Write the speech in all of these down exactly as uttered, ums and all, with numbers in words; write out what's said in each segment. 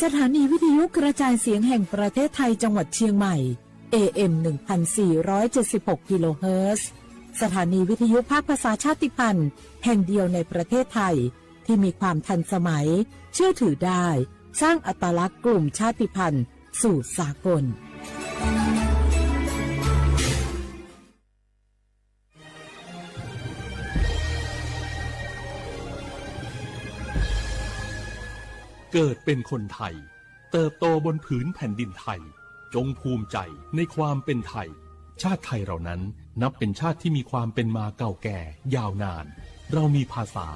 สถานีวิทยุกระจายเสียงแห่งประเทศไทยจังหวัดเชียงใหม่ เอเอ็ม หนึ่งพันสี่ร้อยเจ็ดสิบหกกิโลเฮิรตซ์ สถานีวิทยุภาคภาษาชาติพันธุ์แห่งเดียวในประเทศไทย ที่มีความทันสมัย เชื่อถือได้ สร้างอัตลักษณ์กลุ่มชาติพันธุ์สู่สากล เกิดเป็นคนไทย เติบโตบนผืนแผ่นดินไทย จงภูมิใจในความเป็นไทย ชาติไทยเรานั้นนับเป็นชาติที่มีความเป็นมาเก่าแก่ยาวนาน เรามีภาษา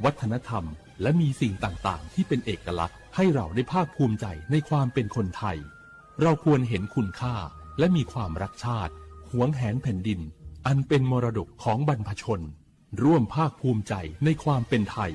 วัฒนธรรม และมีสิ่งต่างๆ ที่เป็นเอกลักษณ์ ให้เราได้ภาคภูมิใจในความเป็นคนไทย เราควรเห็นคุณค่า และมีความรักชาติ หวงแหนแผ่นดิน อันเป็นมรดกของบรรพชน ร่วมภาคภูมิใจในความเป็นไทย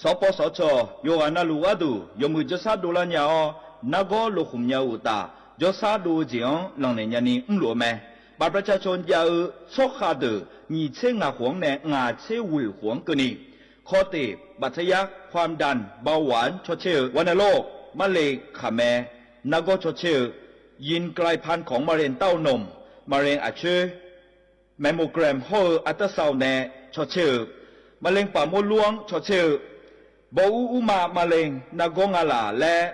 Sawqpawv sawqcawq yawqghaq navluf gharduq yawmuiq jawrshar dovlar nya-awr, nargawr lokhmq nya-eu uqtaf, jawrshar dov-eu jeq-anr lanqnaeq nyani mrluf-eu mae. บัตรประชาชน jav-eu tsawrhaq deuq nyiq tser ngaq khof-anr nae ngaq tser ghoeq khof-anr keuvni, ข้อติ บัตรทะยัก ความดัน เบาหวาน caw caer-eu, วัณโรค มะเร็ง khaqmae nargawr caw caer-eu, ยินไกลพันธุ์ของมะเร็งเต้านม มะเร็ง aqcoer, mammogram hawr-eu อัลตราซาวน์ nae caw caer-eu, มะเร็งปากมดลูก caw caer-eu, bawr ur urma มะเร็ง nargawr ngalaf laer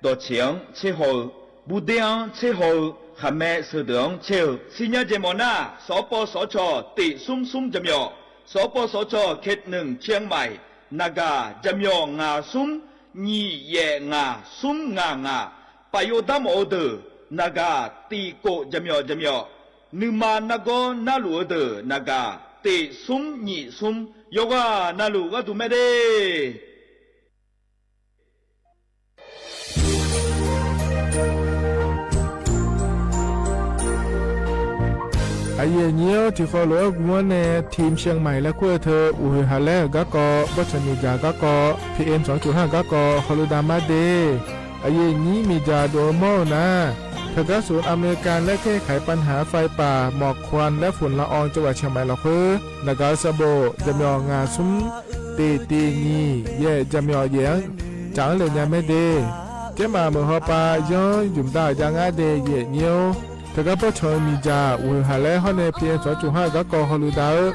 dawqceq-anr tserhaw-eu, burder-anr tserhaw-eu, khaqmae sheudeuq-anr caer-eu, siqnya jeq mawf nar, sawqpawv sawqcawq tiq smr smr jaqmyawf, sawqpawv sawqcawq เขตหนึ่ง เชียงใหม่ naqgaq jaqmyawf ngaq smr nyiq yaef ngaq smr ngaq ngaq, paf yov darmawf-eu deuq naqgaq tiq kof jaqmyawf jaqmyawf, nuima nargawr narluf-eu deuq naqgaq tiq smr nyiq smr, yawqghaq navluf gharduq mae de. Aqyuif aqnyir-awr, tiqkhawv lof-aer gmr-anr nae ทีมเชียงใหม่ laer kur-eu teu, uqhoeq haq laer-euq garkawv, bawrtsanq miqdzaq garkawv, P M สองจุดห้า garkawv hawludav mar de. Aqyuif aqnyir miqdzaq dov-eu mawr-eu nar, teugar ศูนย์อำนวยการแก้ไขปัญหาไฟป่าหมอกควันและฝุ่นละอองจังหวัดเชียงใหม่ lafkhoer naqgaq-eu sanqbof jaqmyawf ngaq smr tiq tiq nyiq yaef jaqmyawf yaef-anr caf-anr le nya mae de. Jaermaf meuq hawpav yanr ymq dav-euq jav ngar de, aqyuif aqnyir-or. Teugar bawrtsanq-eu miqdzaq uqhoeq haq laer hawr nae P M สองจุดห้า garkawv hawludav-eu,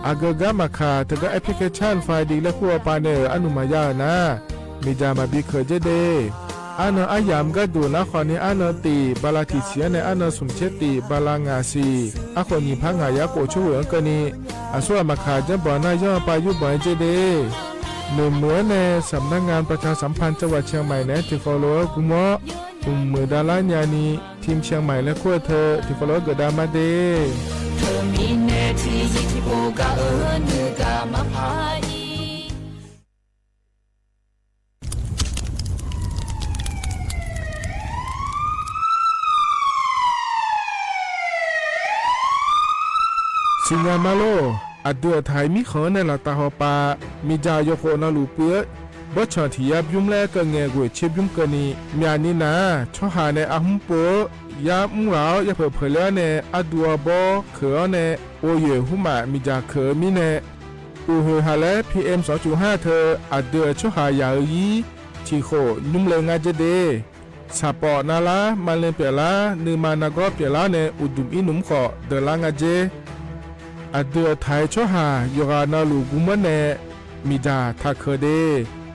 aqgeu gar maqkaq teugar application file laer kur-awr pav nae-euq arnmq maqya-euq nar, miqdzaq maqbi keuq dzer de. Arnan aryamq gharduq nar khawfni arnan tiq bala tiq siq-anr nae arnan smq tser tiq bala ngaq siq, arkhof nyiq par ngaq yar khof coer ghoeq-anr keuvni, aqsur ghaq maqkaq janrbanq nar yanr-eu pav yurbanq-aer dzer de. Noeqmeuq-anr nae สำนักงานประชาสัมพันธ์จังหวัดเชียงใหม่ naeq-aer tiqkhawv lof-aer gmr-awr, mqmuiq davlar nyani, ทีมเชียงใหม่ laer kur-eu teu tiqkhawv lof-aer geufdav mar de. Teumirnae tiqzir tiqpov gaq-eu nuigaq maqpar ir. Siqnya ma lor. Aqdui aqtaq-iq mirkhanq-anr nae laftav hawpav, miqdzaq yawkhof navluf puiv-eu bawrtsanq tiq yar bymr laer keuv ngae ghoeq tser bymr keuvni, myaqni nar-aq tsawrhaq nae arhmr pov-eu yar mr ghaq-awr yapeuq peuq ler-awr nae arduv arbawr keuq-awr nae, ghovyoeq hmrmaf miqdzaq keuq-eu mirnae, uqhoeq haq laer P M สองจุดห้า teu aqdui-euq tsawrhaq yaq-eu ir tiqkhof nymr le ngar dzer de. Saqpawf navlar, maqle pyeuflar, nuima nargawr pyeuflar nae uqduq ir nmr khawf deuqlar nga dzer. Aqdui aqtaq-iq tsawrhaq yawqghaq navluf gmr-anr nae miqdzaq taqkeuq de.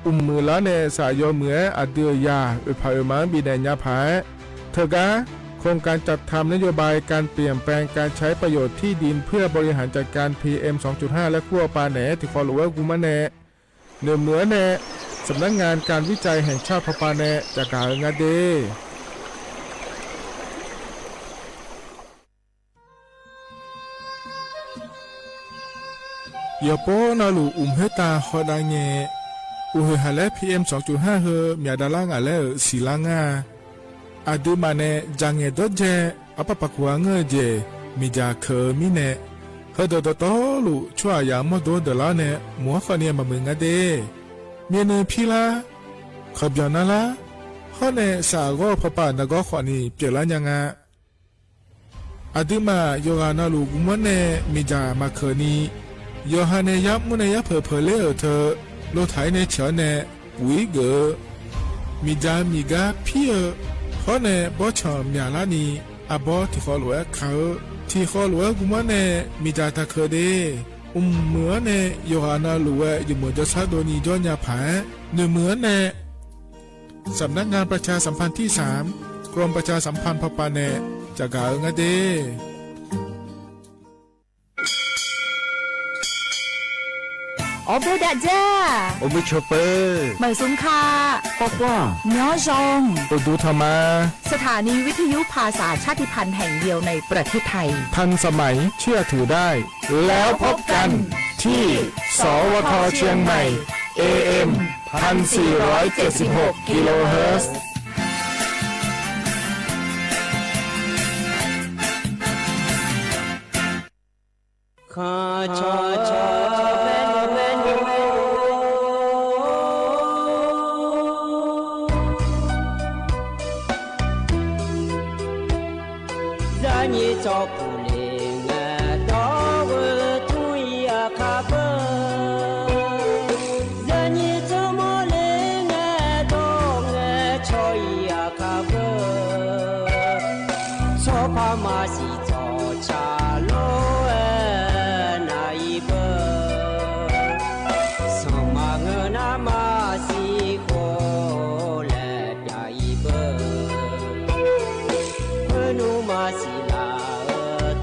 Mqmuiq lar nae saf yawmuiq-aer aqdui-euq yaq oeqpaq oeqma-anr bifnaeq nya paq-aer, teugar โครงการจัดทำนโยบายการเปลี่ยนแปลงการใช้ประโยชน์ที่ดินเพื่อบริหารจัดการ P M สองจุดห้า laer kur-awr pav naeq-aer tiqkhawv lof-aer gmr-anr nae, noeqmeuq-anr nae สำนักงานการวิจัยแห่งชาติ hawpav nae caqgaq-eu ngar de. Yawqpov navluf uqmq khoertav hawdav ngae, uqhoeq haq laer P M สองจุดห้า heu myaq davlar ngaq laer-euq siqlar ngar-a. Aqduimaf nae dzaqngaeq dawrdzae arpar paq kuq-a ngeur-eu jeq miqdzaq keuq-eu mirnae, heudeuq dawqtawvluf tsawrhaq yaq-anr mawrdo-anr deuqlar-awr nae mq-anr khawfni maqmuiq ngar de. Myavnuiv pirlar, kawqbyanq narlar, hawr nae saf ghawr-eu pawpav nargawr khawfni pyeuflar nya nga. Aqduimaf yawqghaq navluf guvmanr nae miqdzaq maqkeuq ni, yawqha nae yar mr nae yar peuq peuq ler-euq teu, lotaq-ir nae ciq-awr nae buf-ir geuf-eu miqdzaq miqgar pir-eu hawr nae bawrtsanq myaqlar ni, arbawr tiqkhawv lof-aer kaq-eu, tiqkhawv lof-aer guvmanr nae miqdzaq taqkeuq de. Mqmuiq-anr nae yawqghaq navluf-aer yawmuiq jawrshar dov ni jawr nya paq-aer, noeqmuiq-anr nae สำนักงานประชาสัมพันธ์ที่สาม กรมประชาสัมพันธ์ พป nae caqgaq-eu ngar de. Awr boer dav dzar. Awr boer cawpeu. Maeqsmr ka. Khawr khawr. Myanr zan. Uqduq tanq ma. สถานีวิทยุภาษาชาติพันธุ์แห่งเดียวในประเทศไทย ทันสมัย เชื่อถือได้ แล้วพบกันที่ สวท เชียงใหม่ เอเอ็ม พันสี่ร้อยเจ็ดสิบหก กิโลเฮิรตซ์ Zaqnyiq tsawrpuq le ngae dawr-eu tmr-ir aqkar beur. Zaqnyiq tsawrmawr le ngae dawr ngae caw-ir aqkar beur. Tsawrpar maqsiq tsawrca lor-aer nar-ir beur. Sanqma ngeur nar maqsiq khof laer pyav-ir beur. Khoernmr maqsiq laf-eu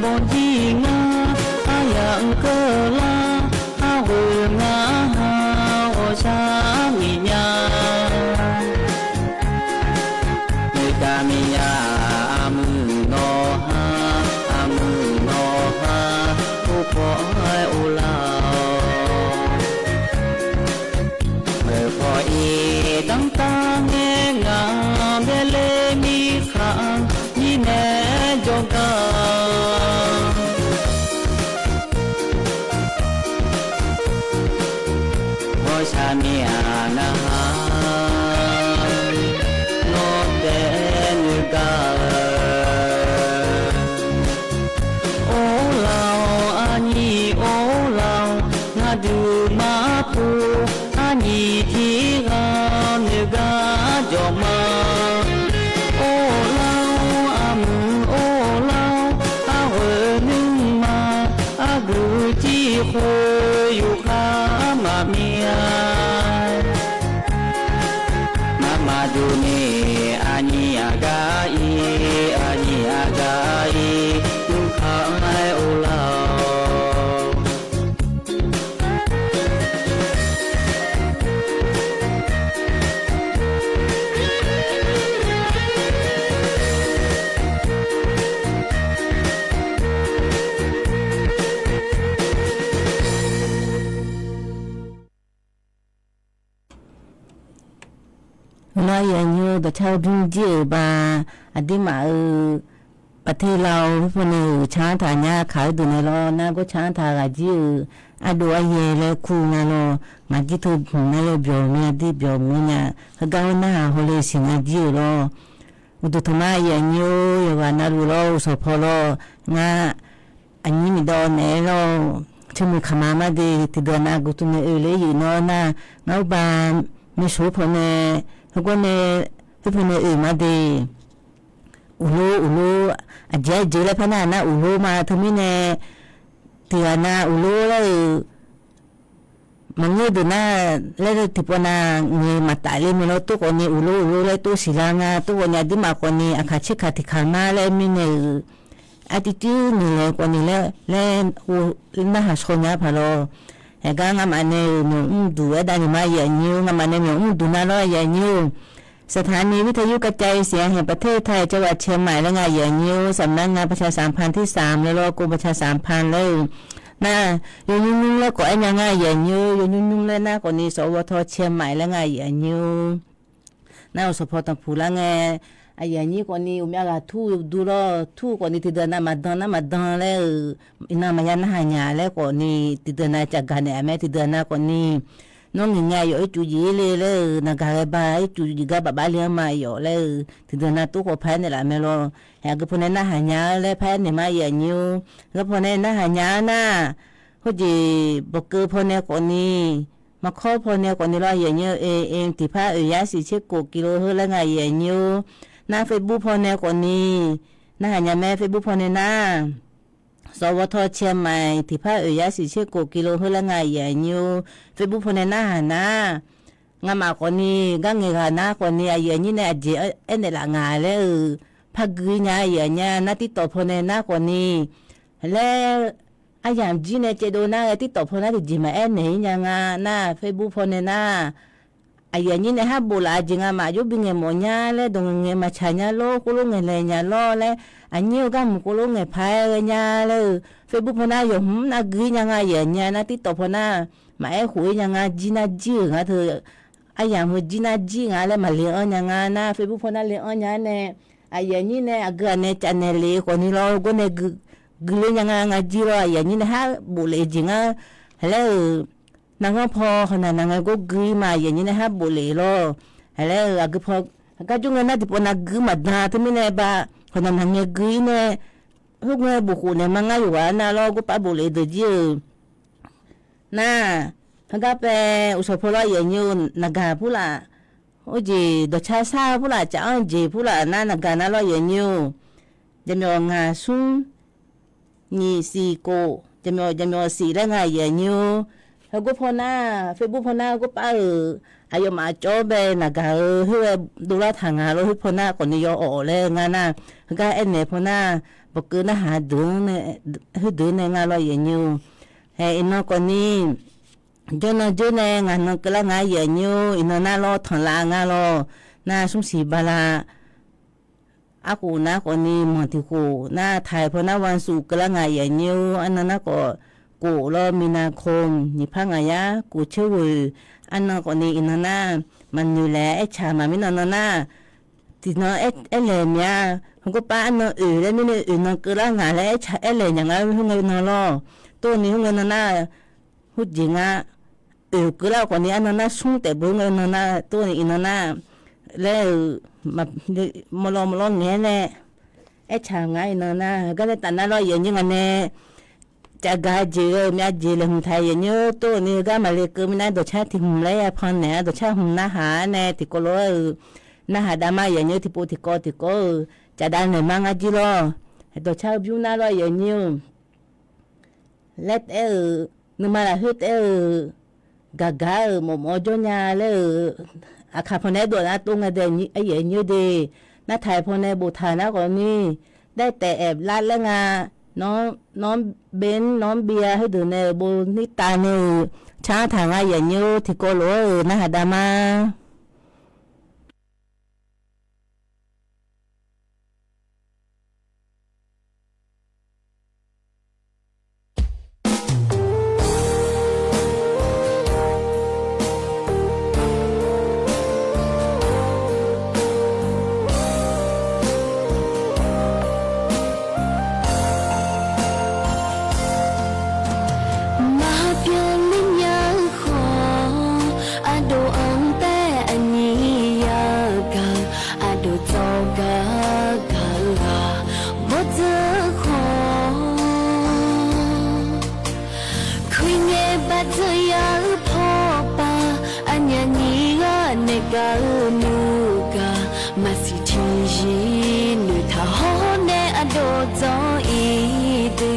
Aqjir ngar aryamq keuvlar, arghoe ngar ha ghawqshaq miqmya. Noeqtaq miqya, armuiq nawq ha, armuiq nawq ha, uvpawf-aer ovlar-awq. Meuqpawf-iq danrtav ngae, ngaq baeler mirkhanq nyir nae jawrgar-a. Ghawqshaq miqya narhaq, nawr taef noeqgar-eu. Orlar-awr arnyir orlar-awr, ngaqduq maqpov arnyir tiqghaq noeqgar jawq ma. Orlar-awr armuiq orlar-awr, arghoe nuima, argui tiqkhof yufkhav maqmir-a. Ngamaf duqni aqnyir aqgar-ir, aqnyir aqgar-ir, yufkhav-aer ovlar-awq. Nar aqyuif aqnyir-eu dawqcar-eu bymr jir-euq ba, aqdirmaf-euq paqter lar-awr khoerpaw nae-euq canr taq nya kaq-eu deuq nae lawr, nar gawrcanr taq ghaq jir-euq ardov aryaer laer kur nga lawr, ngaq jir teu hmq nar yawbyawq myav dir byawq mawr nya. Heugar-awr narhaq hawle siqnya jir-euq lawr. Uqduq tanqma aqyuif aqnyir-or, yawqghaq navluf lawr, uqsawq paw lawr, ngar aqnyir miqdawv naeq-aer lawr, teumiq kaqma mar de, tiqdeuq nav guv tmq nae oe ler yuf nawr nar, ngar urba maeqshoq paw nae, heugar nae, khoerpaw nae oe mar de. Uqlor uqlor, aqjeq aqjeq laer par nar nar uqlor ma. Teumirnae tiqghaq nav uqlor laer-euq maqngeur deuq nar laer tiqpawf nav ngaeq maqtaf le mae lawr. Tov khawfni uqlor uqlor laer tov siqlar nga. Tov khawfni aqduimaf khawfni aqkaq tserkaq tiqkaq mar laer mirnae-euq arcuivcuiv naeqlaeq khawfni laer, laer narhaq shaw nya paq lawr. Haeqgar ngamaf nae-euq myawq mrduq aerdavni ma aqyuif aqnyir-or, ngamaf nae myawq mrduq nar lawr aqyuif aqnyir-or. สถานีวิทยุกระจายเสียงแห่งประเทศไทย จังหวัดเชียงใหม่ laer nga aqyuif aqnyir-or. สำนักงานประชาสัมพันธ์ที่สาม laer lawr, กรมประชาสัมพันธ์ laer-eu. Nar, yawnymr nymr laer khawf aer nya nga aqyuif aqnyir-or, yawnymr nymr laer nar khawfni สวท. เชียงใหม่ laer nga aqyuif aqnyir-or. Nar uqsawq paw tanqpuq lar ngae, aqyuif aqnyir khawfni uqmyav ghaq tur dur lawr, tur khawfni tiqdeuq nav maqdan nar maqdan laer-euq, iqnan maqya narhaq nya laer khawfni tiqdeuq nav cafgaq naeq-a mae. Tiqdeuq nav khawfni nawr ngaeq ngae aqyawf ircuf jeq-ir le laer-euq, naqgaq ghae ba ircuf jeq gar bafbav le-anr ma aqyawf laer-euq, tiqdeuq nav tov khawf paraer naeqlaf mae lawr. Haeq aqgeu paw nae narhaq nya-ar laer paraer naeq ma aqyuif aqnyir-or. Aqgeu paw nae narhaq nya-ar nar, khoerjeq bawqkeuv paw nae khawfni, maqkawr paw nae khawfni lawr aqyuif aqnyir-or, am tiqpar oeq yar siq tser khof กิโลเฮิรตซ์ laer nga aqyuif aqnyir-or. Nar Facebook paw nae khawfni narhaq nya mae. Facebook paw nae nar สวท. เชียงใหม่ tiqpar oeq yar siq tser khof กิโลเฮิรตซ์ laer nga aqyuif aqnyir-or. Facebook paw nae narhaq nar, ngamaf khawfni gar ngaeq ghaq nar khawfni aqyuif aqnyir nae aqjeq aernaeq laf nga laer-euq par gui-ir nya aqyuif aqnyir-a. Nar TikTok paw nae nar khawfni laer aryamq jir nae caevdov nar ghae TikTok paw nar tiqjeq maqaer naeq-ir nya nga. Nar Facebook paw nae nar aqyuif aqnyir nae har bof laf-eu jeq ngamaf jawr bi ngaeq mawf nya laer dawq ngaeq ngaeq maqtsaq nya lor, khoerlof ngaeq laeq nya lor laer, aqnyir-eu gar mq khoerlof ngaeq paq-aer ghae nya laer-euq Facebook paw nar yawq hmq nar gui-ir nya nga aqyuif aqnyir-a. Nar TikTok paw nar maqaer khof-ir nya nga, jir nar jir-euq ngar teu aryamq heu jir nar jir nga laer maqle-anr nya nga. Nar Facebook paw nar le-anr nya-ar nae, aqyuif aqnyir nae aqgeu ghaq nae caf naeq lef-eu khawfni lawr gawr nae gui ler nya nga. Nga jir lawr aqyuif aqnyir nae har bof lef-eu jeq ngar laer-euq, narghanr paw hawq naq naq ngae gawr gui-ir ma aqyuif aqnyir nae har bof lef lawr. Laer-euq aqgeu paw gar jawr ngae nar tiqpawf nav gui maqdan teumirnae ba, hawq naq naq ngae gui-ir nae, khoerngae bof khof naeq ma ngar yawqghaq-anr nar lawr gawr par bof lef deuq jir-euq. Nar, heugar pae uqshawq paw lawr aqyuif aqnyir-eu naqgaq purlaf, khoerjeq dawqcar sar-eu purlaf caf-anr jeq purlaf nar naqgaq nar lawr aqyuif aqnyir-or. Jaqmyawf ngaq smr nyiq siq khof, jaqmyawf jaqmyawf siq laer nga aqyuif aqnyir-or. Heugor pawnar, Facebook pawnar heugor par-euq aqyawfmaf cawv-awr bae naqgaq-eu khoer ghae dovlar taq nga lor. Khoer pawnar khawfni yawawq laer ngar nar, heugar aernaeq pawnar, bawqkeuv narhaq deuq-anr nae, khoerdeuq nae nga lor, aqyuif aqnyir-or. Hae, iqnan khawfni jawrnan jawr nae ngaq nan keuvlar nga, aqyuif aqnyir-or. Iqnan nar lawr tanqlav nga lawr. Nar smrsiq bala arkhof nar khawfni manq tiq khof nar, taiq pawnar วันศุกร์ keuvlar nga, aqyuif aqnyir-or. Arnan nar khawf, khof lawr มีนาคม nyiq par ngaq yar khof caer ghoeq. Arnan khawfni iqnan nar maqnoeq laer aertaq maqmirnan nan nar, tiqnan aer, aerlaeq mya, heugor par arnan oeq laer mirnae oeqnan keuvlar ngaq laer aertaq aerlaeq nya ngar khoerngae nan lawr. Tov ni khoerngae nan nar, khoerjeq ngar oeq keuvlar-eu khawfni arnan nar smr taef beu khoerngae nan nar, tov ni iqnan nar laer-euq maqlawr maqlawr ngaeq-aer nae aertaq ngar iqnan nar, heugar nae taf nar lawr, aqyuif aqnyir nga nae cavgaq jeq ghae-euq myav jeq laeqhmq taq, aqyuif aqnyir-or. Tov ni heugar maqle keuv mirnae dawqcar tiq hmq laer ya pan naeq-a, dawqcar hmq narhaq-aer nae tiqkawv lof-aer-euq narhaq dav ma, aqyuif aqnyir, tiqpov tiqkawv tiqkawv-euq cafdav naeq ma ngar jir lawr. Dawqcar-eu bymr nar lawr, aqyuif aqnyir-or. Laer taef-aer-euq, nuima lafkhoer taef-aer-euq, gaqgaq-euq mawfmawf-awr jawr nya laer-euq, aqkaq pawnae-aer dov nar tov ngae dae, aqyuif aqnyir de. Nar taiq pawnae boftaq nar khawfni, daer taef aef lar laer nga, nawr, nawr bemr nawr bi-a khoerdeuq nae-euq bo nirtav nae-euq canr taq nga, aqyuif aqnyir-or. Tiqkawv lof-aer-euq narhaq dav ma. Maqbyan ler nya-eu khawf, aqdawq-anr taef aqnyir yagaq-eu, aqdawq dzawr gar gaq-eu ghaq bawrdzeur khawf, khoerngae baqdzeur ya-eu pawpav, aqnyaf nyir ghaq naeq gaq-eu nuigaq, maqsiq tiqzir noeqtaq hawr nae aqdawq dzawr-ir de.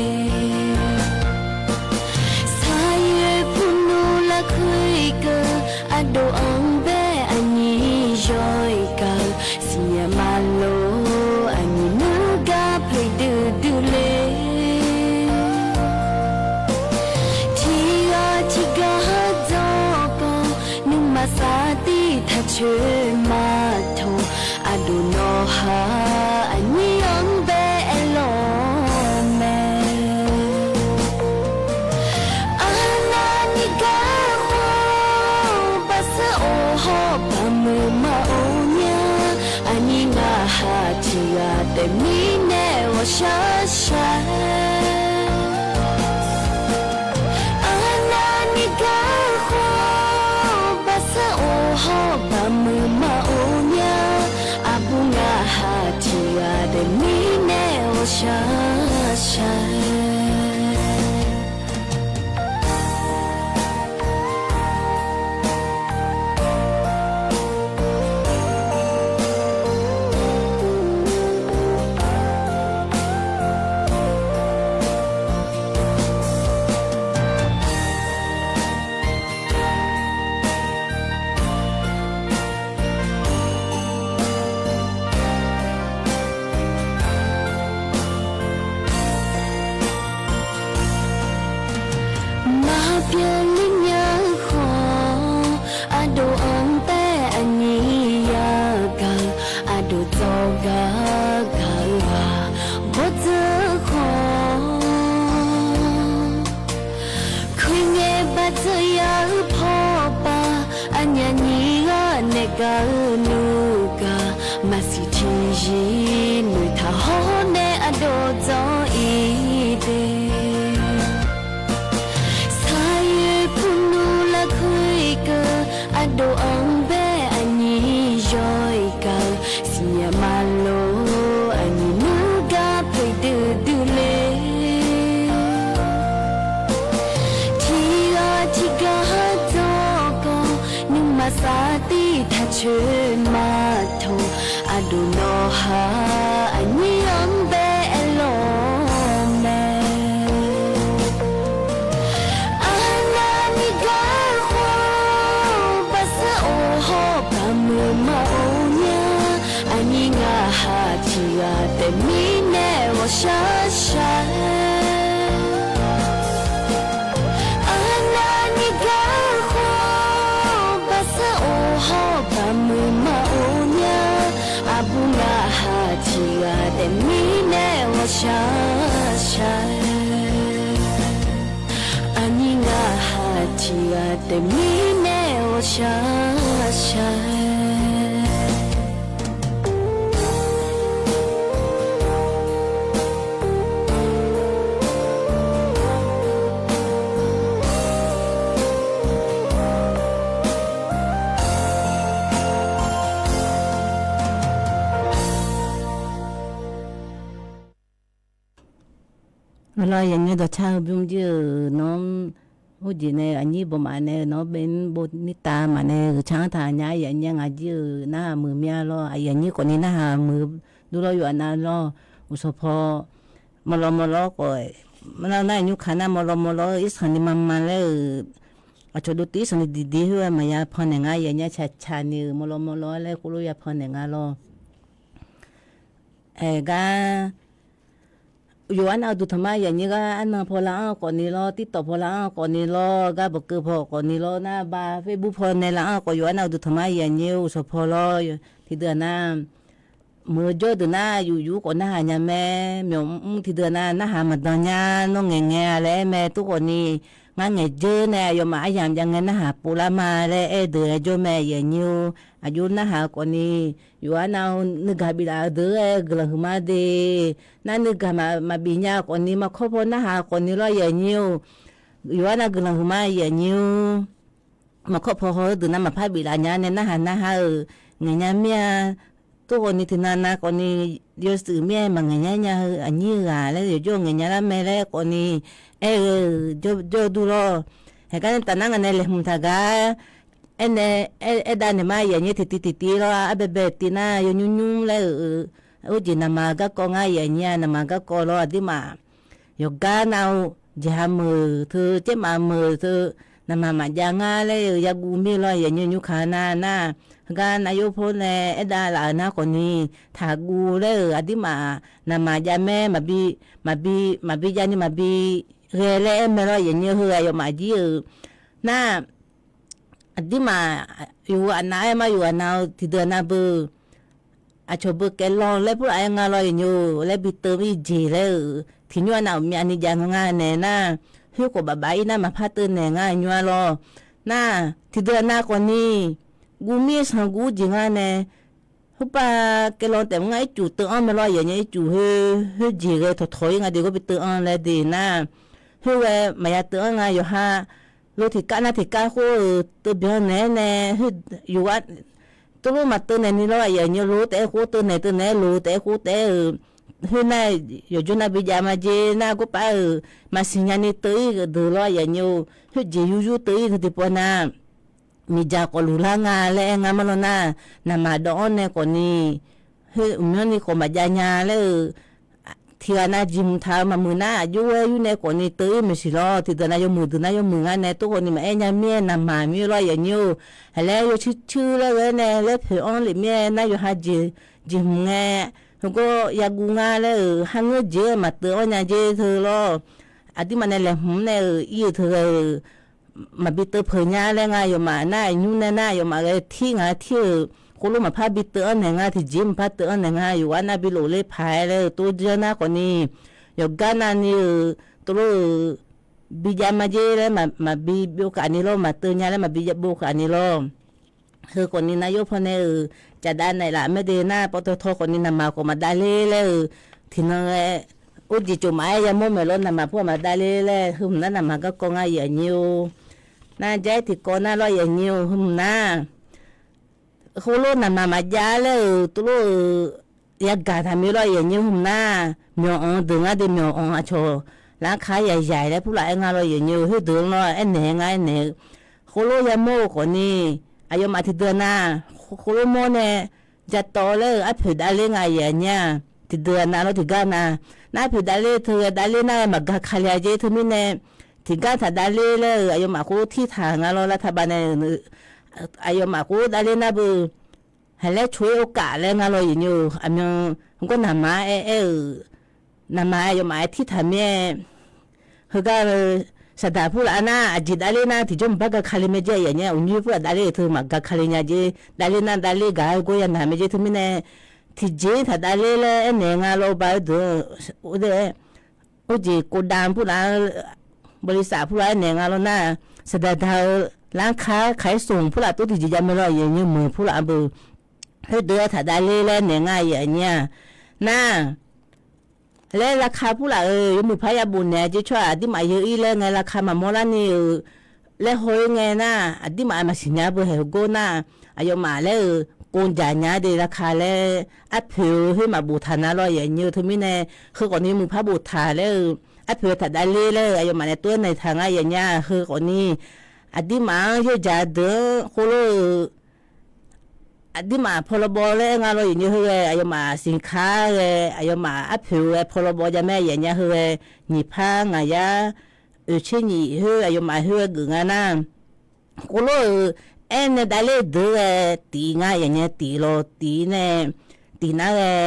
Saqyoeq purnmr lafkhoer keuv, aqdawq-anr bae aqnyir yaw-ir gaq-eu, siqnya maqlof aqnyir nuigar pleqdui dui le. Tiqghaq tiqghaq dzawrkawv, nuima safdir taq coer maqtawq, aqdawq nawqha aqnyir-anr bae aerlawq mae. Arnavni gar khawf, baqsar of hawr baqmuiq maqor nya, aqnyir ngaqha tiqghaq taef mirnae ghawqshaq shaq-aer. Arnavni gar khawf, baqsar of hawr baqmuiq maqor nya, aqbur ngaqha tiqghaq taef mirnae ghawqshaq shaq-aer. Maqbyan ler nya-eu khawf, aqdawq-anr taef aqnyir yagaq-eu, aqdawq dzawr gar gaq-eu ghaq bawrdzeur khawf, khoerngae baqdzeur ya-eu pawpav, aqnyaf nyir ghaq naeq gaq-eu nuigaq, maqsiq tiqzir noeqtaq hawr nae aqdawq dzawr-ir de. Saqyoeq purnmr lafkhoer keuv, aqdawq-anr bae aqnyir yaw-ir gaq-eu, siqnya maqlof aqnyir nuigar pleqdui dui le. Tiqghaq tiqghaq dzawrkawv, nuima safdir taq coer maqtawq, aqdawq nawqha aqnyir-anr bae aerlawq mae. Arnavni Mirnae ghawqshaq shaq-aer, arnavni garkhaw baqsar of hawr baqmuiq maqof nya. Aqbur narhaq tiqghaq taef mirnae ghawqshaq shaq-aer, aqnyir narhaq tiqghaq taef mirnae ghawqshaq shaq-aer. Arlawr, yaqnyir dawqcar-eu bymr jir-euq nawr, urjeq nae aqnyir bawmaf nae-eu nawr bae nmr bo nirtav maf nae-euq car-anr taq nya-ar, yaqnyir ngaq jir-euq narhaq muiq mir-a lawr. Yaqnyir khawfni narhaq muiq dur lawr, yawqha nav lawr. Uqsawq paw mawrlawv mawrlawv khawf, nar nar nymrkaq nar mawrlawv mawrlawv-eu irsanq ni mama laer-euq, aqcawq dovtuf irsanq ni diqdiq khoer-aer maqya pannaeq nga, yaqnyir caqcaq ni-euq mawrlawv mawrlawv laer khoerlof ya pannaeq nga lawr. Aergar, yawqha nav-eu duqtanqma yaqnyir gar arnan paw lar-anr khawfni lawr, TikTok paw lar-anr khawfni lawr, gar bawqkeuv paw khawfni lawr, nar ba Facebook paw nae lar-anr khawf, yawqha nav-eu duqtanqma yaqnyir uqsawq paw lawr, tiqdeuq-aq nar, meuq-eu jawr deuq nar yuf yuf khawf narhaq nya mae, myawq mr tiqdeuq nar narhaq maqdan nya, nawr ngaeqngae-a laer aer mae. Tov khawfni, ngar ngaeqjeur nae aqyawfmaf aryamq jav ngae narhaq pov lar ma laer aer deuq-aer jawr mae, yaqnyir-or. Aqjox narhaq khawfni, yawqha nav-eu nuigaq biflaf-eu deuq-aer guiqlanq huiqma de. Nar nuigaq maqbif nya khawfni, maqkawr paw narhaq khawfni lawr, yaqnyir-or. Yawqha nav guiqlanq huiqma, yaqnyir-or. Maqkawr paw haw-eu deuq nar maqpar biflaf nya nae narhaq narhaq-euq ngaeq nya mir-a. Tov khawfni tiqnan nav khawfni, yawshuif mir-aer maqngaeq nya nya-eu aqnyir-eu ghaq laer yawqjawr ngaeq nya lar mae laer khawfni, aer-eu jawr dur lawr. Haeqgar nae taf nar ngaq nae laeqhmq taq gar, aernae, aer dav naeq ma, yaqnyir tiqtiv tiqtiv lawr, arbaebae tiv nar yawnymr nymr laer-euq, urjeq naqmaq garkawv ngar, yaqnyir-a naqmaq garkawv lawr, aqdirmaf yawqgar nav-eu jeqha meuq teu, caermaf meuq teu, naqmaq maqjav ngar laer-eu yaguv mir-eu lawr, yaqnyir nymrkaq nar nar, heugar nav yawr paw nae aer dav laf-euq nar khawfni, taqguv laer-euq aqdirmaf naqmaq jav mae, maqbi, maqbi, maqbi jav ni maqbi ghae laer aer mae lawr, yaqnyir-eu heu aqyawfmaf jir-euq nar, aqdirmaf yawqghaq nav-aer ma, yawqghaq nav-eu tiqdeuq nav beu, aqcawq beu kaevlanr laer purlaf-aer nga lawr, yaqnyir-or, laer bi teuv ir jeq laer-euq tiqnymr-a nav uqmyav ni jav nga nae nar, khoerkhawf baf baf ir nar maqpar teuv naeq nga nymr-a lawr. Nar, tiqdeuq nav khawfni, guv mir sanq guv-ur jeq nga nae, khoerpav kaevlanr taef mr ngar ircuf teuv-anr mae lawr, yaqnyir ircuf khoer, khoer jeq ghae tawqtawq ir nga de, ghawr bi teuv-anr laer de nar, khoerghae maqya teuv-anr nga, yawqha lo tiqkar nar tiqkar khoer-euq teuvbyan naeq-aer nae, yawqghaq teulof maqteuv naeq ni lawr, yaqnyir lo taef-aer khoer teuv naeq, teuv naeq-aer lo taef-aer khoer taef-aer-euq, khoer nar yawqjawr nar bi jav ma jeq nar, gorpav-euq maqsiq nya ni teuv ir deuq lawr, yaqnyir-or, khoer jeq yuryur teuv ir deuq tiqpawf nar, miqdzaq khawf luf lar nga laer aer nga ma lawr nar, naqmaq dawv-anr nae khawfni, khoer uqmyanr ni khawf maqjav nya laer-euq, tiqghaq nav jeqhmq taq-eu maqmuiq nar, aqjox-aer yur nae khawfni teuv ir maeqsiq lawr, tiqdeuq nav yawmuiq deuq nar yawmuiq ngar nae tov khawfni maqaer nya mir-aer naqmaq mir-eu lawr, yaqnyir-or. Haq laer yawcuir cuir laer ghae nae laer poeq-anr lef mir-aer nar, yawqha jeq, jeqhmq ngae, heugar yaguv ngar laer-euq, kharngeur jeq-aer maqteuv-anr nya jeq teu lawr. Aqdirmaf nae laeqhmq nae-euq ir-euq teu ghae-euq maqbi teuv peuq nya laer nga, yawfmaf nar aqnymr nae nar yawfmaf ghae tir ngaq tir-euq, khoerlof maqpar bi teuv-anr naeq nga, tiqjeq maqpar teuv-anr naeq nga, yawqghaq nav bi lofler paq-aer laer-euq tov janr nar khawfni, yawqgar navni-euq tov lor-euq bi jav ma jeq laer maqbi byov khaf ni lawr, maqteuv nya laer maqbi byov khaf ni lawr. Heu khawfni nav yawr pawnae-euq cafdav naeqlaf maerde nar, pawtaw taw khawfni naqmaq khawf maqdav ler laer-euq, tiqnan ghae, or jeq cofmaf-aer yamawr maeq lawr, naqmaq pur-aq maqdav ler laer, heu hmq nar naqmaq garkawv ngar yaqnyir-or. Nar jav-aer tiqkawv nar lawr yaqnyir-or, heu hmq nar khoerlof naqmaq maqjav laer-euq tov lor-euq yagaq taqmir lawr yaqnyir-or, heu hmq nar myawq anq deuq ngar de, myawq anq aqcawq larkar yaqyaq laer purlaf-aer nga lawr yaqnyir-or, khoerdeuq-anr lawr aernaeq-aer ngar aernaeq-eu, khoerlof yamawr-eu khawfni, aqyawfmaf tiqdeuq nav khoerlof mawr nae jatawv laer-euq arpoeq davler nga yaqnyir-aq, tiqdeuq nav lawr tiqgar nav, nar arpoeq davler teu ghae davler nar-aer maqgaq kali-a jeq teumirnae, tiqgar taq davler laer-euq aqyawfmaf khoerlof tirtaq nga lawr lar taqbav nae, aqyawfmaf khoerlof davler nar beu haqlaer coq-ir โอกาส laer nga law yaeqnyi-eu aqmyan gawr naqma-aer aer-euq, naqma aqyawfmaf-aer tirtaq mir-aer, heugar-eu saqdaq purlaf-aer nar aqjeq davler nar tiqjawr maqbar ga kale mae jaer yaeqnyi-a, uqnyoer purlaf davler-euq teu maqga kale nya jer, davler nar davler gaq-aer gawr ya naq mae jer teumirnae, tiqjeq-ir taq davler laer aernaeq nga law ba-eu deuq-anr, or jeq โกดัง purlaf-aer, บริษัท purlaf-aer naeq nga law nar, saqdaq daq-eu lanrkar kaq-aer smq purlaf tov tiqjeq jav mae law yaeqnyi-eu meuq purlaf-anr beu, khoerdeuq-aer taq davler laer naeq nga yaeqnyi-a, nar laer ราคา purlaf-euq yawmuiq par ya bof naeq-a jeq tsawrhaq aqdirmaf yeu-ir laer ngae ราคา maqmawr larni-euq laer haw-ir ngae nar, aqdirmaf maqsiq nya beu haeq heugawr nar, aqyawfmaf laer-euq โกงจ่าย nya de ราคา laer arpoeq-eu khoer maqbof taq nar law yaeqnyi-eu teumirnae, heu khawfni yawmuiq par bof taq laer-euq arpoeq taq davler laer-euq aqyawfmaf nae tov-aer naeq taq nga yaeqnyi-a, heu khawfni aqdirmaf-anr yawjaq deuq-anr khoerlof-eu aqdirmaf พรบ laer aer nga law yaeqnyi-eu heughae aqyawfmaf siqkar ghae aqyawfmaf arpoeq-eu ghae พรบ jav mae yaeqnyi-a heughae, nyiq par ngaq yar oeq tser nyiq khoer aqyawfmaf khoer ghae geuf nga nar, khoerlof-euq aernae davler deuq ghae tif nga yaeqnyi-a tif law tif nae, tif nar ghae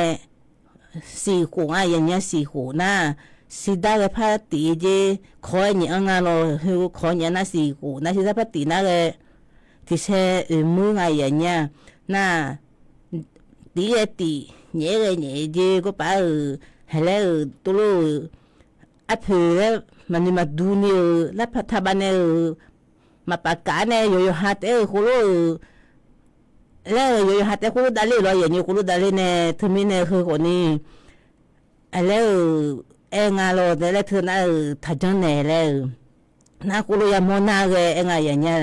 siq khof nga yaeqnyi-a siq khof nar, siqdar ghae par tif jer kawq-aer nyiq-anr nga law, heu kawq nyiq-anr nar siq khof nar siqdar par tif nar ghae tiqsae oeq muir nga yaeqnyi-a, nar tif-ir ghae tif nyaef-aer ghae nyaef jer gawrpaf-euq, haqlaer-euq tov lof-euq arpoeq laer maqnoeq maqdur ni-euq lar taqbav nae-euq maqpaf kaf-aer nae yawqyawqha taef-aer-euq khoerlof-euq laer-euq yawqyawqha taef-aer khoerlof davler-euq law yaeqnyi khoerlof davler nae teumirnae heu khawfni laer-euq aer nga law dae laer teu nar-euq taqjanr naeq laer-euq nar khoerlof yamawr nar ghae aer nga yaeqnyi-a,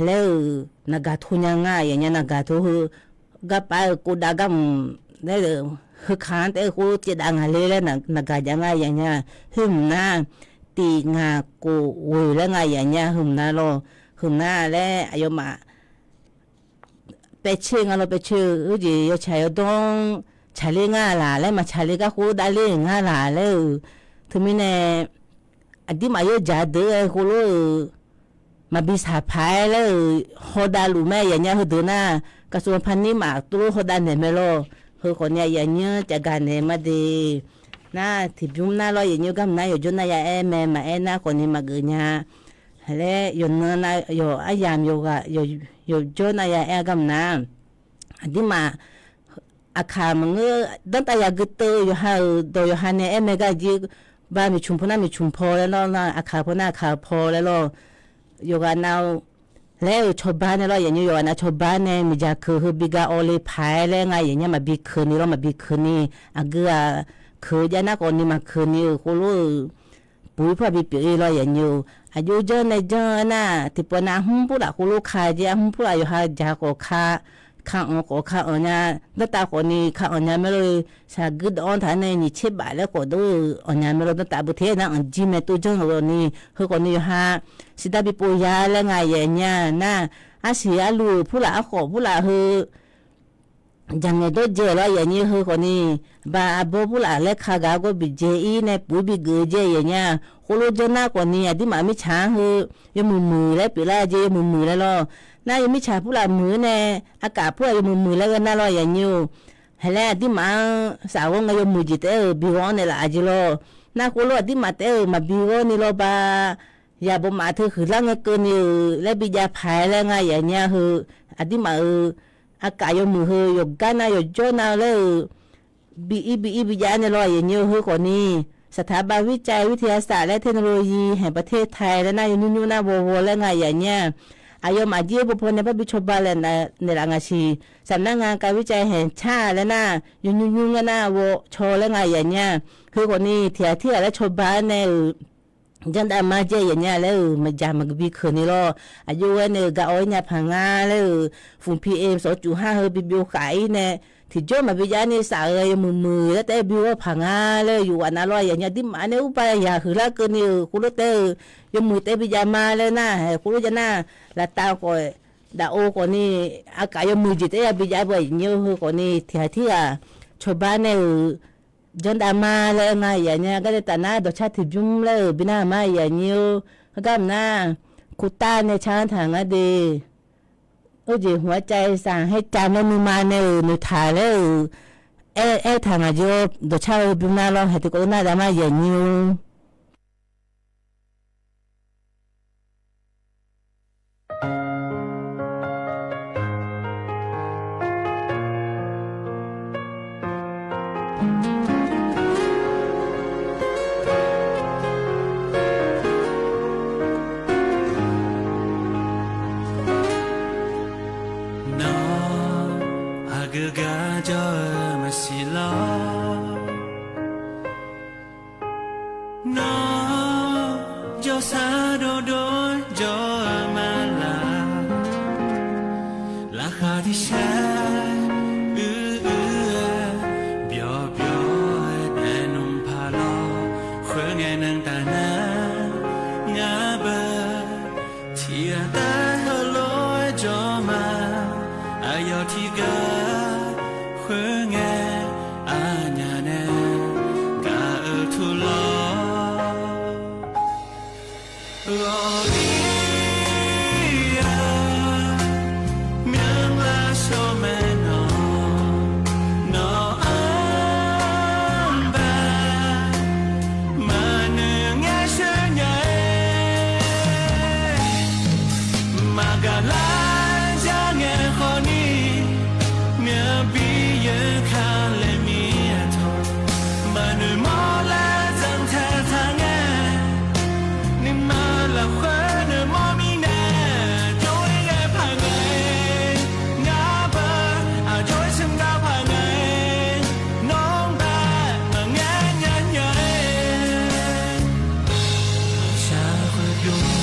laer-euq naqgaq tov nya nga yaeqnyi-a naqgaq tov heu garpaf-euq โกดัง garmq laer-euq heukaq-anr taef-aer khoerlof caevdav ngaq ler laer naqgaq jav nga yaeqnyi-a, khoermq nar tif ngaq kof ghoeq laer nga yaeqnyi-a, heumq nar law, heumq nar laer aqyawfmaf paevtser nga law paevtser-eu, heujeq yawtsaq yawdawr-anr tsaqler ngar laq laer maqtsaqler gar khoerlof davler-euq ngar laq laer-euq, teumirnae aqdirmaf yawjaq deuq-aer khoerlof-euq maqbi saqpaq-aer laer-euq hawdav luf mae yaeqnyi-a heudeuq nar, กระทรวงพาณิชย์ maf tov lof hawdav naeq mae law, heu khawfni aqyuif aqnyir-anr cavgaq naeq ma de. Nar tiqbymr nar law yaeqnyi-eu garmq nar yawqjawr nar ya aer mae maqaer nar khawfni maqgeuf nya laer yawqnan nar yawq aryamq yawqghaq yawqjawr nar ya aer-a garmq nar, aqdirmaf aqkaq maqngeur danrtav yagui teuv-eu yawqha-euq dawq yawqha nae aer mae gar jir, ba miqcmq paw nar miqcmq paw laer lawr, aqkaq paw nar aqkaq paw laer lawr, yawqghaq nav laer-euq cawba nae lawr yaeqnyi yawqghaq nav cawba nae miqdzaq keuq heu bi ga awv le paq-aer laer nga yaeqnyi-a maqbi keuq ni lawr maqbi keuq ni, aqgeu-aq keuq jav nar khawfni maqkeuq ni-euq khoerlof-euq puq-ir par bi pyeuf-ir lawr yaeqnyi-eu, aqjox janr nae janr-aer nar tiqpawf nav arhmr purlaf khoerlof ka jer arhmr purlaf yawqha jaq khawf ka, ka anq khawf ka anq nya, danrtav khawfni ka anq nya mae lor, saqguir dawv-anr taq-aer nae nyiq tser baf laer khawf dawr-eu anq nya mae lor, danrtav beu te-aer nar anq jir mae tov janr-euq ni, heu khawfni yawqha siqdar bi pov ya laer nga yaeqnyi-a nar, arsiq arlu-euq purlaf arkhawf purlaf heu jaqngaeq dawr dzae lawr yaeqnyi heu khawfni, ba arbawr purlaf laer ka gaq-a gawr bi dzae-ir nae puq-ir bi geuf-eu dzae yaeqnyi-a, khoerlof janr nar khawfni aqdirmaf mirtsaq-anr heu yawmuiq muiq laer pyeuflar jeq yawmuiq muiq laer lawr, nar yawmirtsaq purlaf muiq-eu nae, aqkaf purlaf yawmuiq muiq laer ghae nar lawr yaeqnyi-or, haq laer aqdirmaf-anr saf ghawr ngae yawmuiq jeq taef-aer-euq bi ghawr-anr naeqlaf-a jeq lawr, nar khoerlof aqdirmaf taef-aer-euq maqbi ghawr ni lawr ba, yaqbawq maf teu huiqlar ngae keuvni-euq laer bi jav paq-aer laer nga yaeqnyi-a heu, aqdirmaf-euq aqkaf yawmuiq heu yawqgar nav yawqjawr nav laer-euq bi-ir bi-ir bi jav-aer nae lawr yaeqnyi-eu heu khawfni, สถาบันวิจัยวิทยาศาสตร์และเทคโนโลยีแห่งประเทศไทย laer nar yawnymr nymr nar ghawghaw laer nga yaeqnyi-a, aqyawfmaf jir-eu bawpaw nae parbi cawba laer naeqlaf ngaq siq, สำนักงานการวิจัยแห่งชาติ laer nar yawnymr nymr ngar nar ghawcaw laer nga yaeqnyi-a, heu khawfni tiqghaq tirghaq laer cawba-aer nae-euq janrdav mar jae yaeqnyi-a laer-euq maqdzaq maqbi keuq ni lawr, aqjox-aer nae-euq ga awv-ir nya paq nga laer-euq, ฝุ่น พีเอ็ม สองจุดห้า heu bi byov khaf-ir nae, tiqjawr maqbi jav ni saf-eu ghae yawmuiq muiq laer taef-aer bi ghawr paq nga laer-euq yawqghaq nav lawr yaeqnyi aqdirmaf nae urpa yaq huiqlar keuvni-euq khoerlof taef-eu yawmuiq taef bi jav ma laer nar, khoerlof jav nar, laftav khawf, daf-o khawfni, aqkaf yawmuiq jeq taef-aer ya bi jav beu yaeqnyi-eu heu khawfni tiqghaq tirghaq cawba nae-euq janrdav ma laer nga yaeqnyi-a, gar nae taf nar dawqcar tiqbymr laer-euq bi nar ma yaeqnyi-or, heugar mq nar, โควต้า nae car-anr taq ngar de. Khoerjeq hmq-aer cav-ir saq haer cav nae nuima nae-euq noeqtaq laer-euq aer, aertaq ngaq jeq-awr dawqcar-eu bymr nar lawr, haeq tiqkawv nar dav mar yaeq nyi-or. Nawr aqgeu gar jawr-eu maqsiq lawr. Nawr jawrsar dovdov jawr-eu ma laq. Laqkhaq tiqsaer uir uir-aer byawq byawq-aer daefnmr paq lawr. Khoerngae nan taf nar ngar beu tiqghaq taef heulof-aer jawr ma. Aqyawf tiqghaq khoerngae aqnyaf nae gaq-eu tur lawr. Ghawqmir-aq, myanrlar shawr mae nawq, nawq-anr bae maqnoeq ngaer sheuq nya-aer. Maqgaq lar jar ngae khawf ni, myavbi yeu ka laer mir-a tawq. Maqnoeq mawr laer zanqtaeq taq ngae, nuima lafkhoer noeqmawr mirnae, jawr-ir ngae paq ngae, ngar beu aqjox-aer smq gar paq ngae, nawr-anr bae maqngaer nya nya-aer. Shaqkhoer bymr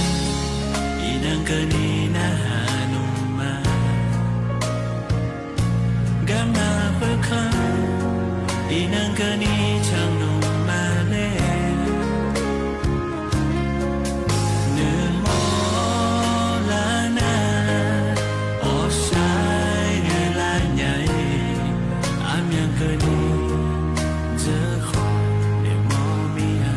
iqnan keuvni narhaq nmr-a. Garma khoerkanr iqnan keuvni canr nmr-a laer. Noeqmawr lar nar, awqshaq-aer ghae lar nya-ir, aqmyan keuvni dzeur khawf noeqmawr mir-a.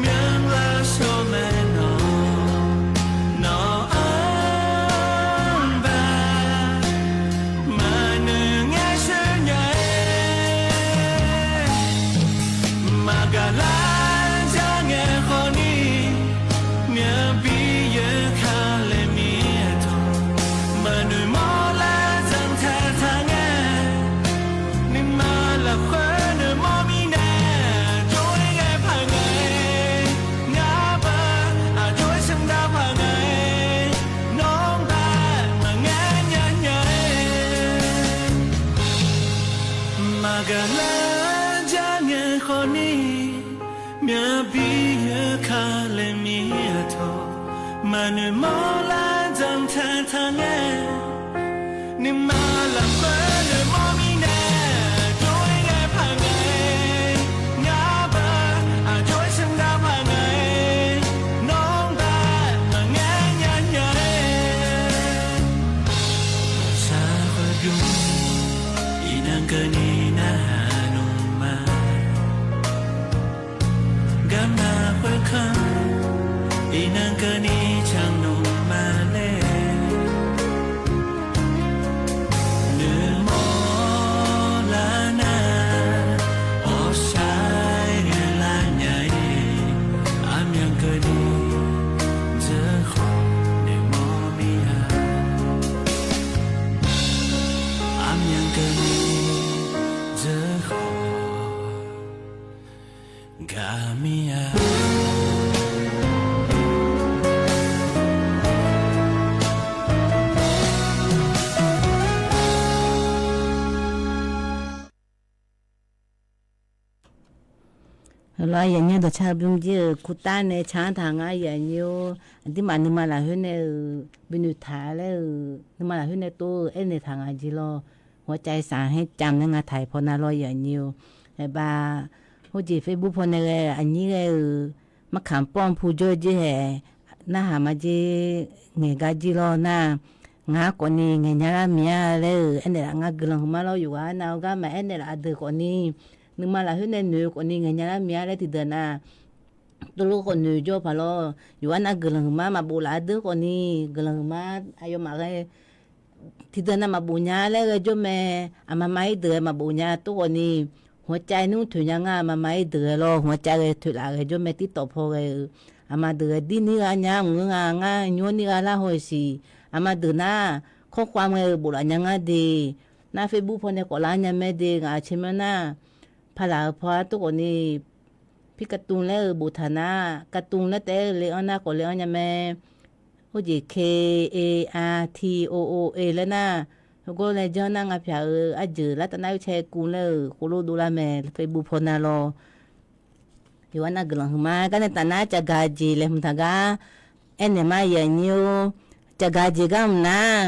Myanrlar shawr mae nawq, nawq-anr bae maqnoeq ngaer sheuq nya-aer. Maqgaq lar jar ngae khawf ni, myavbi yeu ka laer mir-a tawq. Maqnoeq mawr laer zanqtaeq taq ngae, nuima lafkhoer noeqmawr mirnae, jawr-ir ngae paq ngae, ngar beu aqjox-aer smq gar paq ngae, nawr-anr bae maqngaer nya nya-aer. Maqgaq lar jar ngae khawf ni, myavbi yeu ka laer mir-a tawq. Maqnoeq mawr lar zanqtaeq taq ngae, nuima lafkhoer noeqmawr mirnae, jawr-ir ngae paq ngae, ngar beu aqjox-aer smq gar paq ngae, nawr-anr bae maqngaer nya nya-aer. Shaqkhoer bymr iqnan keuvni narhaq nmr-a. Garma khoerkanr iqnan keuvni canr nmr-a laer. Noeqmawr lar nar, awqshaq-aer ghae lar nya-ir, aqmyan keuvni dzeur khawf noeqmawr mir-a. Aqmyan keuvni dzeur khawf gaq mir-a. Lawr, aqyuif aqnyir dawqcar-eu bymr jir-euq kurtav nae can-anr taq nga, aqyuif aqnyir-or. Aqduimaf nuima lafkhoer nae-euq binoeq taq laer-euq, nuima lafkhoer nae tov-eu aernaeq taq nga jeq lawr. หัวใจสั่นให้จำ laer nga taq-iq paw nav lawr, aqyuif aqnyir-or. Aeqbav, khoerjeq Facebook paw nae ghae aqnyir ghae-euq, markamq pawr pu jawr-eu jeq haeq, narhaq maqjeq, ngaeq gar jir lawr nar, ngar khawfni ngaeq nya lar mir-a laer-euq aernaeq laf ngar guiqlanq huiqma lawr. Yawqghaq nav-eu gar maqaer naeqlaf-a deuq khawfni, nuima lafkhoer nae noeq-eu khawfni ngaeq nya lar mir-a laer tiqdeuq nav tov lof khawf noeq jawr paq lawr. Yawqghaq nav guiqlanq huiqma maqbof laf-a deuq khawfni, guiqlanq huiqma aqyawfmaf ghae tiqdeuq nav maqbof nya laer ghae jawr mae. Aqma ma-ir deuq ghae maqbof nya tov khawfni, หัวใจ nmr toeq nya ngar, aqma ma-ir deuq ghae lawr, หัวใจ ghae toeq laf ghae jawr mae. TikTok paw ghae-euq aqma deuq ghae dir nir gha nya mq-eu nga, ngar nymr nir gha lar haw-iq siq. Aqma deuq nar, ข้อความ ghae-eu bof laf nya ngar de. Nar Facebook paw nae khawf lar nya mae de, ngaq-euq caer myanr nar, paq laf-euq paw-a tov khawfni, pi การ์ตูน laer-euq boftaq nar, การ์ตูน laer taef-aer le-anr nar khawf le-anr nya mae. Khoerjeq K A R T O O A laer nar, heugar nae janr nar nga pyaq-euq arjeuq lar taf nar-eu caer kuv laer-euq khoerlof dovlar mae Facebook paw nav lawr. Yawqghaq nav guiqlanq huiqma gar nae taf nar caqgaq jeq laeqhmq taq gar aernaeq ma, aqyuif aqnyir-or. Caqgaq jeq gar mq nar,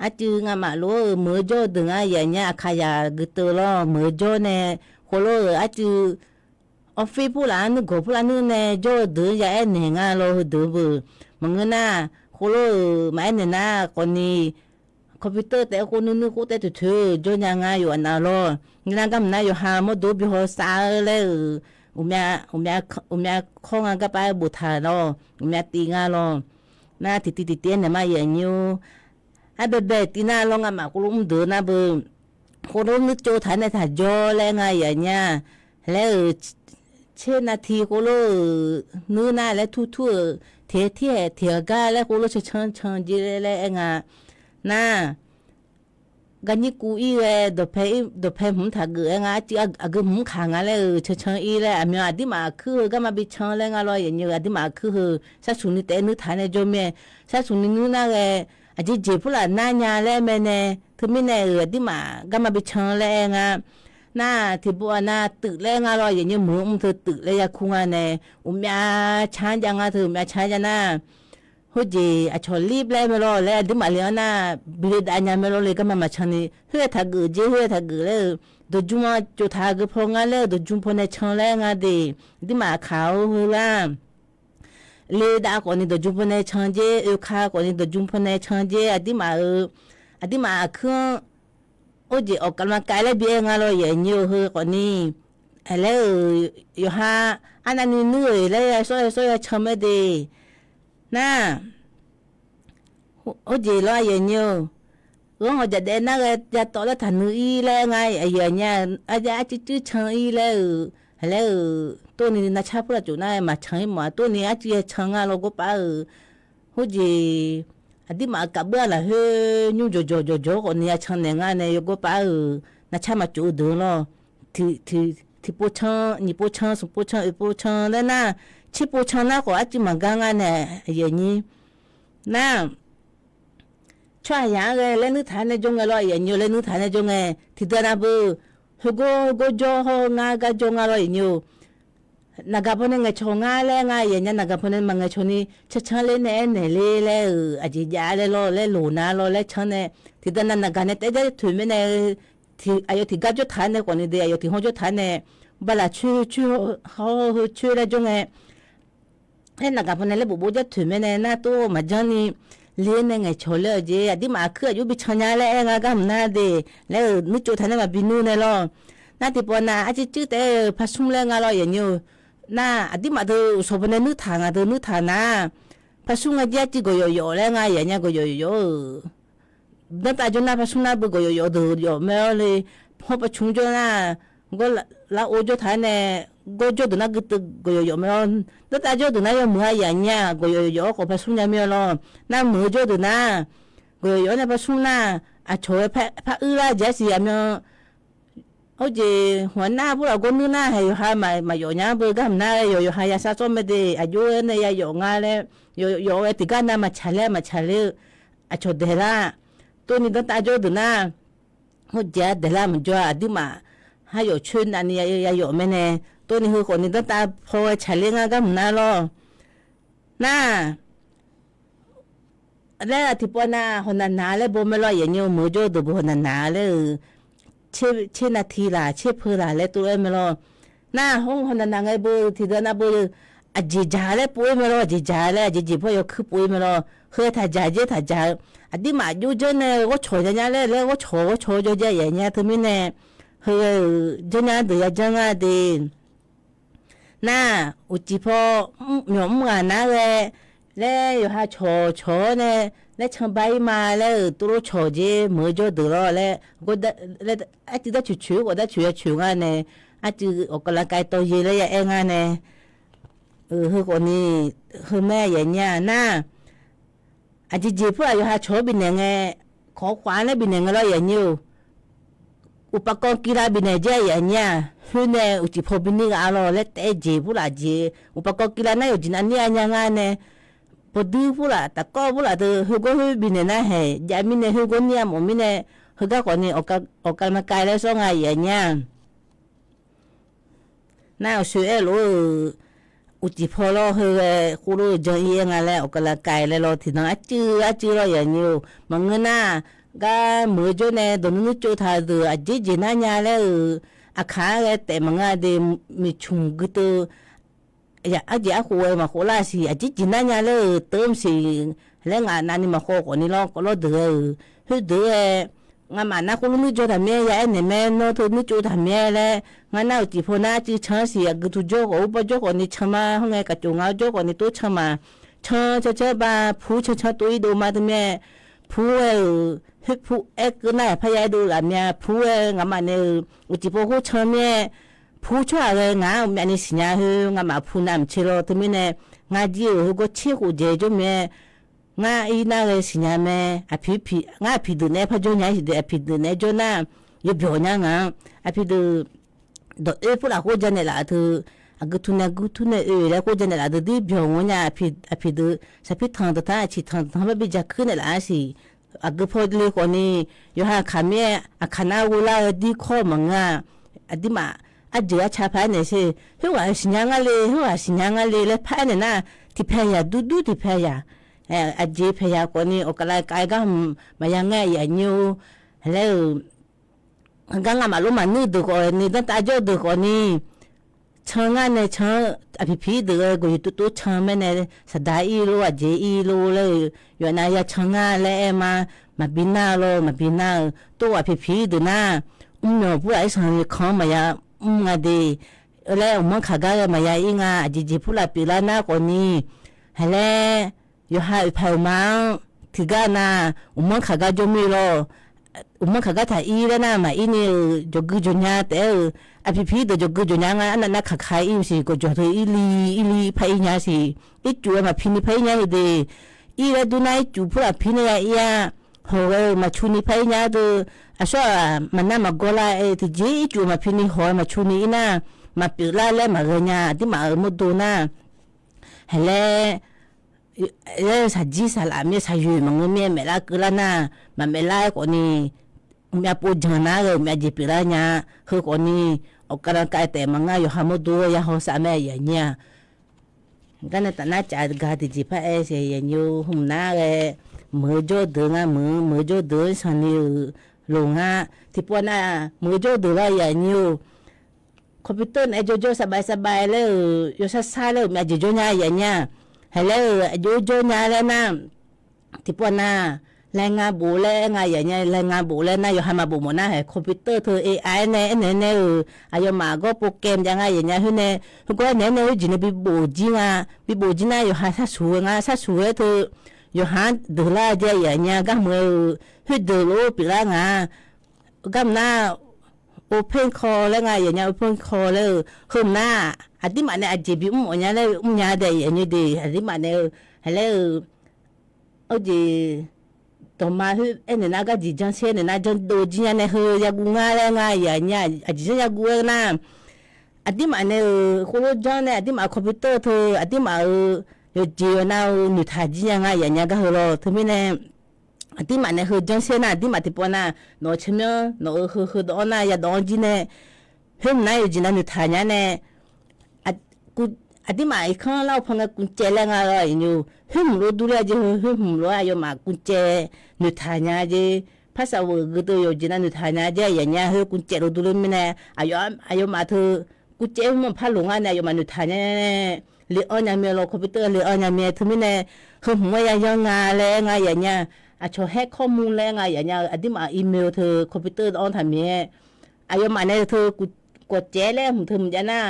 arcuiv ngamaf lof-euq meuq-eu jawr-eu deuq ngar, aqyuif aqnyir, Aqkaqzaq gui teu lawr meuq-eu jawr nae, khoerlof-euq arcuiv office purlaf-anr nuirgawq purlaf nuir nae jawr-eu deuq-anr ya aernaeq nga lawr. Heudeuq beuq maqngeur nar, khoerlof-euq maqaer naeq nar khawfni, computer taef-aer khoer nuir nuir khoer taef-aer toeqtoeq-eu jawr nya nga yawqghaq nav lawr. Ngeur nar garmq nar yawqha mawrdo byaw haw sav-eu laer-euq, uqmyav kawr nga gar paf-aer boftaq lawr, uqmyav tiv nga lawr. Nar tiqtiv tiqtiv aernaeq ma, aqyuif aqnyir-or. Arbaebae tiv nar lawr, ngamaf khoerlof mr deuq nar beu, khoerlof nuir tsov taq-aer nae taq jawr laer nga, aqyuif aqnyir-a. Laer-euq tser nav tiq khoerlof-euq nuir nar laer tur tur-euq, teq tirhaeq teq-eu gar laer khoerlof can can can jer laer aer nga. Nar, garnyir kuv ir ghae, dawqpae hmq taq geuf-aer nga, arcuiv aqgeu hmq kaq nga laer-euq can can ir laer, aqmyan aqdirmaf aqkuir heu garma bi can laer nga lawr, aqyuif aqnyir-eu, aqdirmaf aqkuir heu sharsuq ni taef-aer nuir taq-aer nae jawr mae. Sharsuq ni nuir nar ghae, aqjeq jeq purlaf nar nya laer mae nae, teumirnae-euq aqdirmaf garma bi can laer aer nga. Nar tiqpov-aq nav tuif laer nga lawr, aqyuif aqnyir, meuq-eu mr teu tuif laer yakur nga nae, uqmyav can-aer jav nga teu uqmyav can-aer jav nar, khoerjeq aqcawq lib laer mae lawr laer aqdirmaf le-anr nar, bi le dav nya mae lawr le garma maqcan ni, khoer-aer taq geuf jer, khoer-aer taq geuf laer-eu, dawqjmr-a tsov taq geu paw ngar laer-eu dawqjmr paw nae can laer nga de. Aqdirmaf kaq-eu heu lar le dav khawfni dawqjmr paw nae can jer, oeka khawfni dawqjmr paw nae can jer, aqdirmaf-euq, aqdirmaf aqkuir-anr, orjeq awq kavlanv kav laer bi aer nga lawr, aqyuif aqnyir-eu, heu khawfni, laer-euq, yawqha arnavni nuir-euq laer ya sawr ya sawr ya can mae de. Nar, orjeq lawr, aqyuif aqnyir-eu, ghanr hawq jaqdaev nar ghae ya tawv laer taqnui ir laer nga, aqyuif aqnyir-a, arcuiv cuiv can ir laer-euq, laer-euq tov ni navcar purlaf tsof nar maqcan ir mawf-a, tov ni arcuiv ya can nga lawr gawr paf-euq, khoerjeq aqdirmaf kavbeur-a lafkhoer nymr jawqjawq jawqjawq-awr khawfni ya can naeq nga nae yawgawr paf-euq navcar maqtsof-eu deuq lawr, tiqpov can, nyiq pov can, smq pov can, oeq pov can laer nar, tser pov can nar khawf arcuiv maqgar nga nae, aqyuif aqnyir, nar, tsawrhaqzaq-anr ghae laer nuir taq-aer nae jawr ngae lawr, aqyuif aqnyir-eu, laer nuir taq-aer nae jawr ngae tiqdeuq nav beu, heugawr heugawr jawr hawr ngar gar jawr nga lawr, aqyuif aqnyir-eu, naqgaq paw nae ngaeqcawq ngar laer nga, aqyuif aqnyir, naqgaq paw nae maqngaeqcawq ni cancan ler nae aernaeq ler laer-euq aqjeq jav laer lawr laer loq nar lawr laer can nae, tiqdeuq nav naqgaq nae taef-aer jar toeq mae nae, aqyawf tiqgar jawr taq-aer nae khawfni de, aqyawf tiqhawr jawr taq-aer nae, bala coer coer hawr heu coer laer jawr ngae, aer naqgaq paw nae laer bof bof jar toeq mae nae nar tov maqjanr ni, le-aer nae ngaeqcawq ler-eu jeq aqdirmaf aqkuir aqjox bi can nya laer aer nga gar mq nar de, laer-euq nuir tsov taq nae maqbi nuir nae lawr. Nar tiqpov nav arcuiv cuiv taef-aer-eu parsmr laer nga lawr, aqyuif aqnyir-eu, nar aqdirmaf deuq uqshawq paw nae nuir taq ngaq deuq nuir taq nar, parsmr nga jir arcuiv gawqyawf yawf laer nga, aqyuif aqnyir, gawqyawf yawf-euq danrtav jawr nar parsmr nar beu gawqyawf yawf deuq yawf mae-awr le, hawr pacmq jawr nar, gawr lar or jawr taq-aer nae, gawr jawr deuq nar gui teu gawqyawf yawf mae-awr, danrtav jawr deuq nar yawmuiq-a, aqyuif aqnyir-a, gawqyawf yawf-awr khawf parsmr nya mir-a lawr. Nar muiq-eu jawr deuq nar, gawqyawf yawf-awr nae parsmr nar, aqcawq-aer par uir lar jeq-a siq aqmyan. Orjeq hmq-a nar, purlaf gawr nuir nar haeq yawqha maqyawf nya-anr beu gar mq nar, yawq yawqha ya sar sawr mae de, aqjox-aer nae ya yawf nga laer, yawf yawf-aer tiqgar nav maqtsaq ler-a maqtsaq ler-eu, aqcawq daeqlar, tov ni danrtav jawr deuq nar, hawr jeq-a daeqlar maqjawr-a, aqdirmaf har yawf coer navni ya yawf mae nae, Tov ni heu khawf ni danrtav paw ghae tsaqler ngar gar mq nar lawr. Nar laer tiqpawf nav hawq naq naq laer baw mae lawr, aqyuif aqnyir-or, meuq-eu jawr-eu deuq beu hawq naq naq laer-euq, tser naqtiq laq tser peu laq laer tov-aer mae lawr. Nar hawr hawq naq naq ngae beu tiqdeuq nav beu, aqjeq jaq laer pov-ir mae lawr, aqjeq jaq laer aqjeq jeq pawr yawkuir pov-ir mae lawr. Heu-aer taqjaq jer taqjaq-eu, aqdirmaf jov janr nae ghawrcawq nya nya laer laer ghawrcawq ghawrcawq jawr jae aqyuif aqnyir-a teumirnae, heu-aer-euq janrnya deuq ya janr ngar de. Nar, uqcif paw myawq mr ghaq nar ghae laer yawqha cawq cawq-awr nae laer canba-ir ma laer-euq tov lof cawq jer meuq-eu jawr deuq lawr laer, arcuiv darcoeq coeq-ir khawf darcoeq ya coeq ngar nae, arcuiv awqkavlav kav tawv ye laer ya aer ngar nae, heu khawf ni, heu mae aqyuif aqnyir-a nar, aqjeq jeq pur-aq yawqha cawq-awr bifnaeq ngae, kawq-awr khav-ar nae bifnaeq ngae lawr aqyuif aqnyir-or. Uqpaq kawv kiv lav bifnaeq jaer aqyuif aqnyir-aq, khoer nae uqcif paw bi nir ghaq-a lawr laer taef-aer jeq pur laf jeq, uqpaq kawv kiv lav nar yawqjeq nav nir-a nya ngar nae, pawduir pur laf tafkawv pur laf deuq khoergawr khoer bifnaeq nar haeq jav mirnae khoergawr nir-a mawf mirnae, heugar khawf ni awqkavlav kav laer sawr nga aqyuif aqnyir-a. Nar-awq shoe aer lof-euq uqcif paw lawr heu ghae khoerlof-eu jan-ir aer nga laer awqkavlav kav laer lawr tiqnan arcuiv arcuiv lawr aqyuif aqnyir-or. Maqngeur nar, gar meuq-eu jawr nae dawq nuir nuir tsov taq-eu deuq aqjeq jeq nar nya laer-euq, aqkaq-anr ghae taef maqngeur de, miqcmq guiteuv arjeq arkhof-aer maqkhof lar siq, aqjeq jeq nar nya laer-euq teu maqsiq laer ngaq navni maqkhawf khawf ni lawr kawv lawr deuq ghae-euq khoerdeuq-aer, ngamaf nar khoerlof nuir jawr taq mir-aer ya aernaeq mae, nawr teu nuir tsov taq mir-aer laer, ngar nar uqcif paw nar arcuiv can-ar siq, aqgeu tu jawr khawf ur bawr jawr khawf ni can ma, hawr ngae kaqcof nga jawr khawf ni tov can ma, can can can ba pur can can tov-ir dov ma teu mae, pur-aer-euq khoer pur aer keuv nar yaqpar ya aer dov laf mya, pur-aer ngamaf nae-euq uqcif paw khoer can mir-aer, pur tsawrhaq ghae ngaq-anr myavni siqnya heu ngamaf pu navmaqtser lawr teumirnae, ngar jir-euq heugawr tser khof dzaeq jawr mae, ngar ir nar ghae siqnya mae, aqpiq ngar aqpiq deuq naeq-aer par jawr nya-ar siq de, aqpiq deuq naeq-aer jawr nar, yawbyawq nya ngaq-anr, aqpiq deuq dawq oer pur laf khoer janaeq laf teu, aqgeu tu nae aqgeu tu nae oe laer khoer janaeq laf deuq dir byawq ngawr nya, aqpiq deuq saqpir tanq deuq tanq-aer ciq tanq deuq tanq-aer bar bi ja kuir naeq laf-ar siq. Aqgeu paw le khawf ni, yawqha aqkaq mir-aer aqkaq nar ghovlar-eu dirkawr maqngeur-a. Aqduimaf arjeuq arca paq-aer naeq sher, khoerghaq siqnya ngar le, khoerghaq siqnya ngar le laer paq-aer naeq nar, tiqpaeq yaq durdur tiqpaeq yaq, aqjeq paeq yaq khawf ni awqkavlav kav gar hmq maqya ngaer aqyuif aqnyir-or. Laer-euq gar ngamaf lor maqnuir deuq khawf ni, danrtav jawr deuq khawf ni, can ngar nae can-anr aqpiq piq-ir deuq ghae gawqyoeq tov tov can mae nae, saqdaq ir lor, aqjeq ir lor laer-eu, yawf nav ya can ngar laer aer ma. Maqbi nar lor, maqbi nar-eu tov aqpiq piq-ir deuq nar, mrmyawq pur laf-ir sanq ni kan-anr maqya mr nga de. Laer uqmanr kaq gar ghae maqya ir nga, aqjeq jeq pur laf pyeuflar nar khawf ni, haiq laer yawqha oeqpaq oeqma-anr tiqgar nav uqmanr kaq gar jawr mir lawr. Uqmanr kaq gar taq ir laer nar maqir ni-euq jawqgui jawqnya taef-aer-euq, aqpiq piq-ir deuq jawqgui jawqnya nga arnav nav kaq ka ir-eu siq, gawqjawq teu irli irli par ir nya siq. Ircuf-aer maqpi ni par ir nya heu de. Ir laer dur nar ircuf pur laf pi nae ya ir-a. Hawq ghae-eu maqcu ni par ir nya deuq, aqsawr-aq maqnar maqgawr lar-aer tiqjeq ircuf maqpi ni hawq-aer maqcu ni ir nar, maqpyeuf lar laer maqghae nya aqdirmaf-euq mawrdo nar. Haiq laer, laer saqjir saqlaf mir-aer saqyoeq maqngeur mir-aer maeflar keuvlar nar, maqmaeflar-aer khawf ni, uqmyav pov janq nar ghae uqmyav jeq pyeuflar nya. Heu khawf ni, awqkavlanv kav taef maqngeur yawqha mawrdo-aer ya haw saf mae aqyuif aqnyir-a. Gar nae taf nar caf ga tiqjeq par-aer siq aqyuif aqnyir-or, hmq nar ghae, meuq-eu jawr-eu deuq nga meuq-eu, meuq-eu jawr-eu deuq-anr sanqni-euq loq nga. Tiqpov nav meuq-eu jawr-eu deuq lar aqyuif aqnyir-or, computer naeq-aer jawrjawr saqbav saqbav laer-euq yawsar sar laer-euq myav jeq jawr nya aqyuif aqnyir-a. Haiq laer-euq aqjox jawr nya laer nar, tiqpov nav, laer nga bof laer nga aqyuif aqnyir-a, laer nga bof laer nar yawqha maqbof mawf nar haeq computer teu AI nae aernaeq nae-euq aqyawfmaf gawr program jav nga aqyuif aqnyir-a khoer nae, heugar aernaeq nae khoerjeq nae bi bof jir nga. Bi bof jir nar yawqha sharsuq-eu nga, sharsuq-aer teu yawqha-anr deuq lar jae aqyuif aqnyir-a gar hmq-eu khoerdeuq lof-aer pyeuflar nga. Gar mq nar, open call laer nga aqyuif aqnyir-a, open call laer-euq heu mq nar, aqdirmaf nae aqjeq bimr mawf nya laer mrnya dae aqyuif aqnyir de aqdirmaf nae-eu, haiq laer-euq, arjeq dawqma khoer aernaeq nar gar jeq janrser naeq nar janrdov jir nya nae heu yaguv ngar laer nga aqyuif aqnyir-a, aqjeq janr yaguv-aer nar, aqdirmaf nae-euq khoerlof janr nae aqdirmaf-euq computer teu aqdirmaf-euq yawqjeq yawqnav-eu noeqtaq jir nya nga aqyuif aqnyir-a gar heu lawr teumirnae, aqdirmaf nae heu janrser nar aqdirmaf tiqpov nav nawq-euq tsawrmyanr nawq-euq heu heudawv-anr nar yadawv-anr jir nae, khoer mq nar yawqjeq nav noeqtaq nya nae, Aqduimaf irkanr lar-eu paw ngae กุญแจ laer nga lawr, aqyuif nymr, khoer hmq lof dur laer jeq heu, khoer hmq lof-aer aqyawfmaf กุญแจ noeqtaq nya jeq, ภาษา gheuf deuv yawqjeq nav noeqtaq nya jeq, aqyawfnyaf heu กุญแจ lof dur laer mirnae, aqyawfmaf teu กุญแจ khoer mawr par loq ngar nae aqyawfmaf noeqtaq nya nae, le-anr nya mir-a lawr, computer le-anr nya mir-a teumirnae, heu hmq-aer yayanr nga laer nga yaf nya, aqcawq แฮ็กข้อมูล laer nga yaf nya-eu aqduimaf email teu computer anr taq mir-aer, aqyawfmaf nae teu กุญแจ laer hmq teu maqjav nar,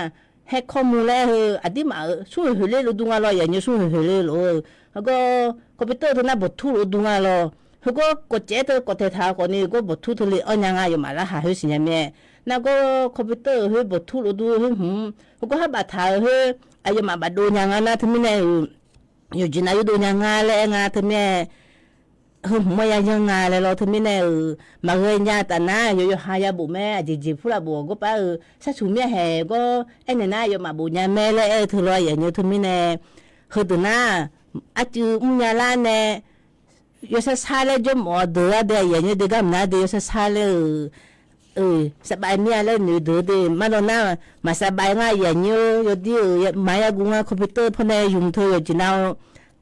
แฮ็กข้อมูล laer heu aqduimaf-euq smr hoeq hoeq ler lof dur nga lawr, yaf nymr smr hoeq hoeq ler lof-eu, heugar computer teu nar บันทึก lof dur nga lawr, heugar กุญแจ teu กด taeq taq-eu khawfni gar บันทึก teu le-anr nya nga aqyawfmaf larhaq khoer siqnya mir-aer, nargawr computer-euq khoer บันทึก lof dur khoer hmq, heugar har baftaq-euq khoer aqyawfmaf bafdov nya nga nar teumirnae-euq, yawqjeq nav yurdov nya nga laer aer nga teumirnae, heu hmq-aer yayanr nga laer lawr teumirnae-euq, maqghae nya taf nar yawqyawqha yabof mae, aqjeq jeq purlav bof-awq gawrpar-eu, sharcuq mir-a haeq gawr aernaeq nar aqyawfmaf bof nya mae laer aer-eu teu lawr, yaf nymr teumirnae, heudeuq nar, arcuiv mrnya lar nae, yawshar shar laer jawrmawf-awr deuq-a de, aqyuif aqnyir de gar mq nar de yawshar shar laer-euq, saqbav mir-a laer noeq deuq de, marlawr nar, maq saqbav ngar aqyuif aqnyir-or, yawdir-euq maq yaguv ngar computer pawnae yumq teu yawqjeq nav-awr,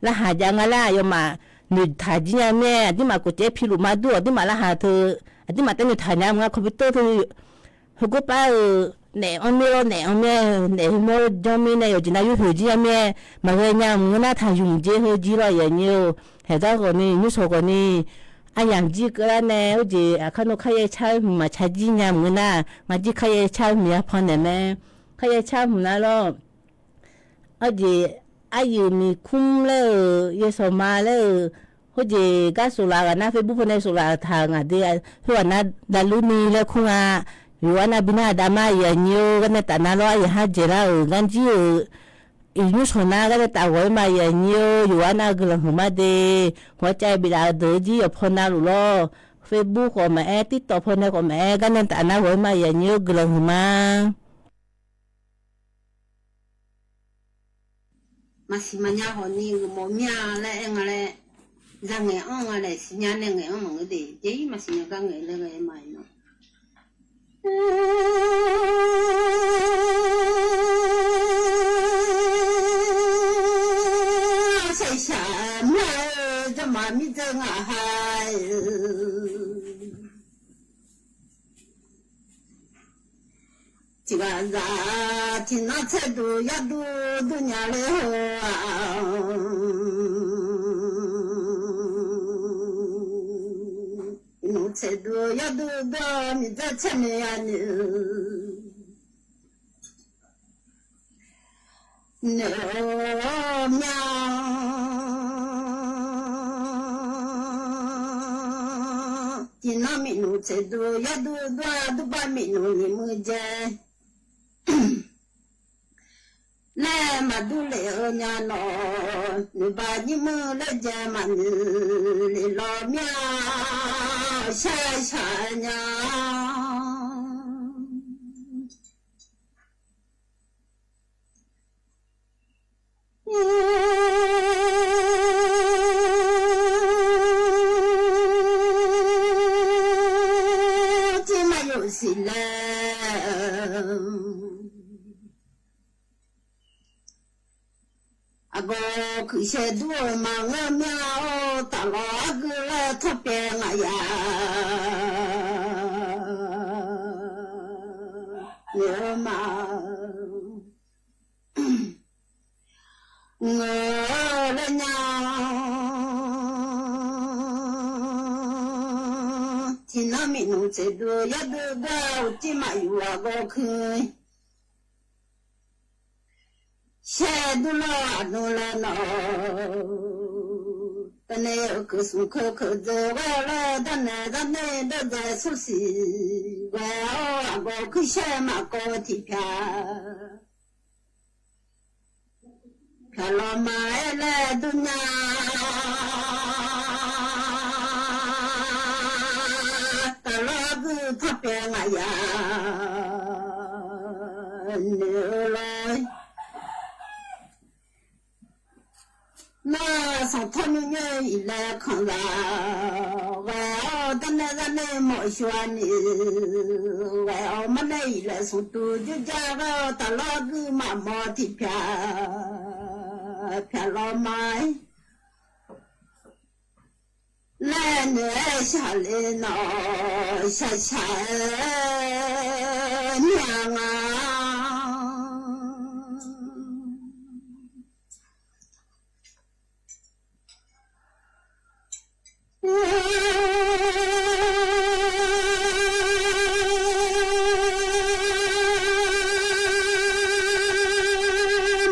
larhaq jav nga laer aqyawfmaf noeqtaq jir nya mir-aer, aqduimaf กด caer piluf mar dur-awq, aqduimaf larhaq teu, aqduimaf taef noeqtaq nya mq ngar computer teu, heugawr par-euq naef-anr mir-awr naef-anr mir-aer, naef heu mawr janr mirnae yawqjeq nav yurhoeq jir nya mir-aer, maqghae nya mq ngeur nar taqyumq jer heu jir lawr, aqyuif aqnyir-or, haeqgar ghawqni nymrshawq ghawqni, aryamq jir keuvlar nae, heujeq aqkar nmr kar yaer car-eu hmq maqcar jir nya mq ngeur nar, ngar jir kar yaer car-eu hmq ya pan naeq mae, kar yaer car hmq nar lawr. Arjeq, aryuif miqkmr laer-euq, yawshawq ma laer-euq, heujeq gar soflaf ghaq nar Facebook pawnae soflaf taq-euq ngaq de, khoerghaq nar davlur ni laer kur nga, yawqghaq nav bi nar aqda mar aqyuif aqnyir-or, gar nae taf nar lawr, aryamq har dzaeqlar-euq ngar jir-euq, iqnymr shawq nar gar nae taf ghawq-ir ma aqyuif aqnyir-or, yawqghaq nav guiqlanq huiq ma de, hawr cav biflaf-eu deuq jir yawqpaw navluf lawr, Facebook khawf maqaer, TikTok pawnae khawf maqaer, gar nae taf nar ghawq-ir ma aqyuif aqnyir-or, guiqlanq huiq ma. Maqsiq maqnya hawq ni geufmawf mir-a laer aer nga laer, zangaeq-anr nga laer siqnya nae ngaeq-anr maqngeur de, jeq-ir maqsiq nya gar ngaeq laer ghae ma-iq nawr. Shaqshaq mr-eu jawrmaf mirdzeur ngaq ha-eu. Tiqghaq zaq tiqnan tsaerduq yarduq durnya ler-eu-aq, iqnan tsaerduq yarduq dur-eu miqdzaq tsaernoeq-a noeq-eu noeq-eu mya. Tiqnan miqnmq tsaerduq yarduq dur-a, durbav miqnmq nyiq muiq jae laer maqdur lef-eu nya nawq, noeqbav nyir muir laer jae maqnoeq lef lawq mya. Shar shaq nya. Tirma yawf siq laer, aqgawq kuiqshae dur-eu maqngeur mya-awr, taflawq argui laer tanrpyaeq ngaq ya. Noeq-eu ma, ngeur laer nya. Tiqnan miqnmq tsaerduq yarduq dur-a, uqcif maqyuf aqgawq kuiq shaer dur lawr aqdui laer nawq. Tavnae yawkeuq smq keuv keuv dzeur ghae laer, darnaeq darnaeq dawrdzae smrsiq ghae-awr, aqgawq kuiq shaer maqkawv tiqpyaq pyaq lawq ma-aer laer dur nya. Taflawq argui tanrpyaeq ngaq ya. Noeq-eu lawr, nar sanqtawr nymr nymr iqlaeq kanqzaq ghae-awr, darnae darnae mawf shuf-a ni, ghae-awr marnae iq laeq smq tuq jurjar ghae-awr taqlawr guir maqmawf tiqpyaq pyaq lawr ma-ir. Laer noeq-aer shaqle nawq shaqshaq-aer nya nga.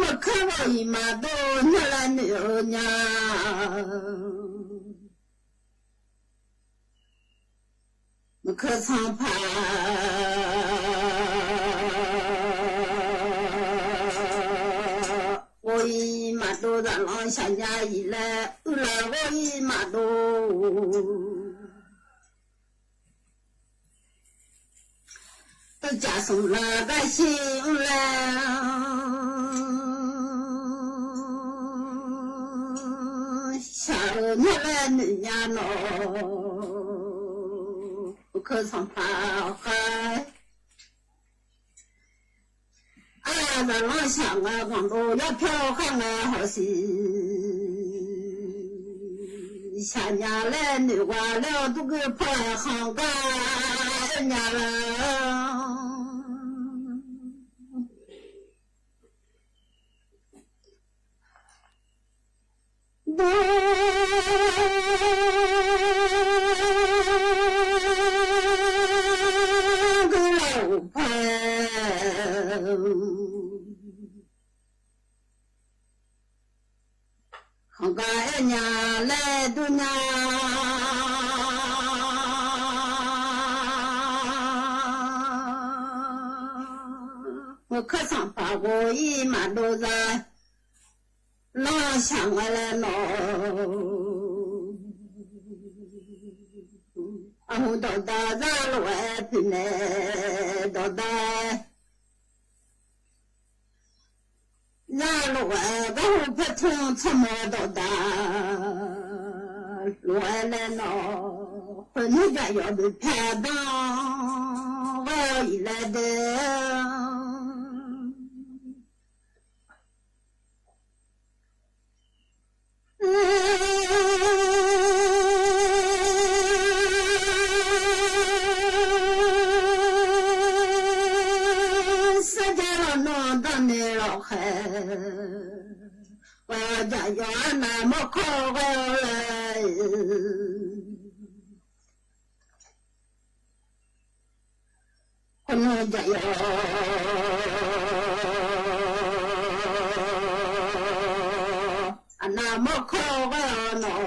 Maqkar ghawq-iq maqdov nar laer noeq-eu nya. Maqkar Sanqpaq ghawq-iq maqdov zaqlanr shaqnya-iq laer uiqlaf ghawq-iq maqdov. Teucaf smq la gar shir mr laer shaq-eu nar laer noeq nya nawq. Maqkar Sanqpaq-awr khaer Aryaq zaqlanr shaq ngae, ghanqdov yarpyawr khar ngae hawsiq shaqnya laer noeq gha laer-awr durguir paw-aer khanqgar aer nya la. Durguir lawr-euq paw-aer khanqgar aer nya laer dur nya. Maqkar Sanqpaq ghawq-iq maqdov za lanr shaq ngae laer nawq. Aqhmq dawqda zar lof-aer poeqnaeq dawqda zar lof-aer garhu paertmr tsawrmawr dawqda lof-aer laer nawq. Khoernar jaqyawf boeqpae danr ghae-awr iq laer de. Sarjax lawq nawr danrnaeq lawqkhaeq ghae-awr jaqyawf arnav mawrkawr ghae-awr laer Khoernar jaqyawf arnav mawrkawr ghae-awr nawq.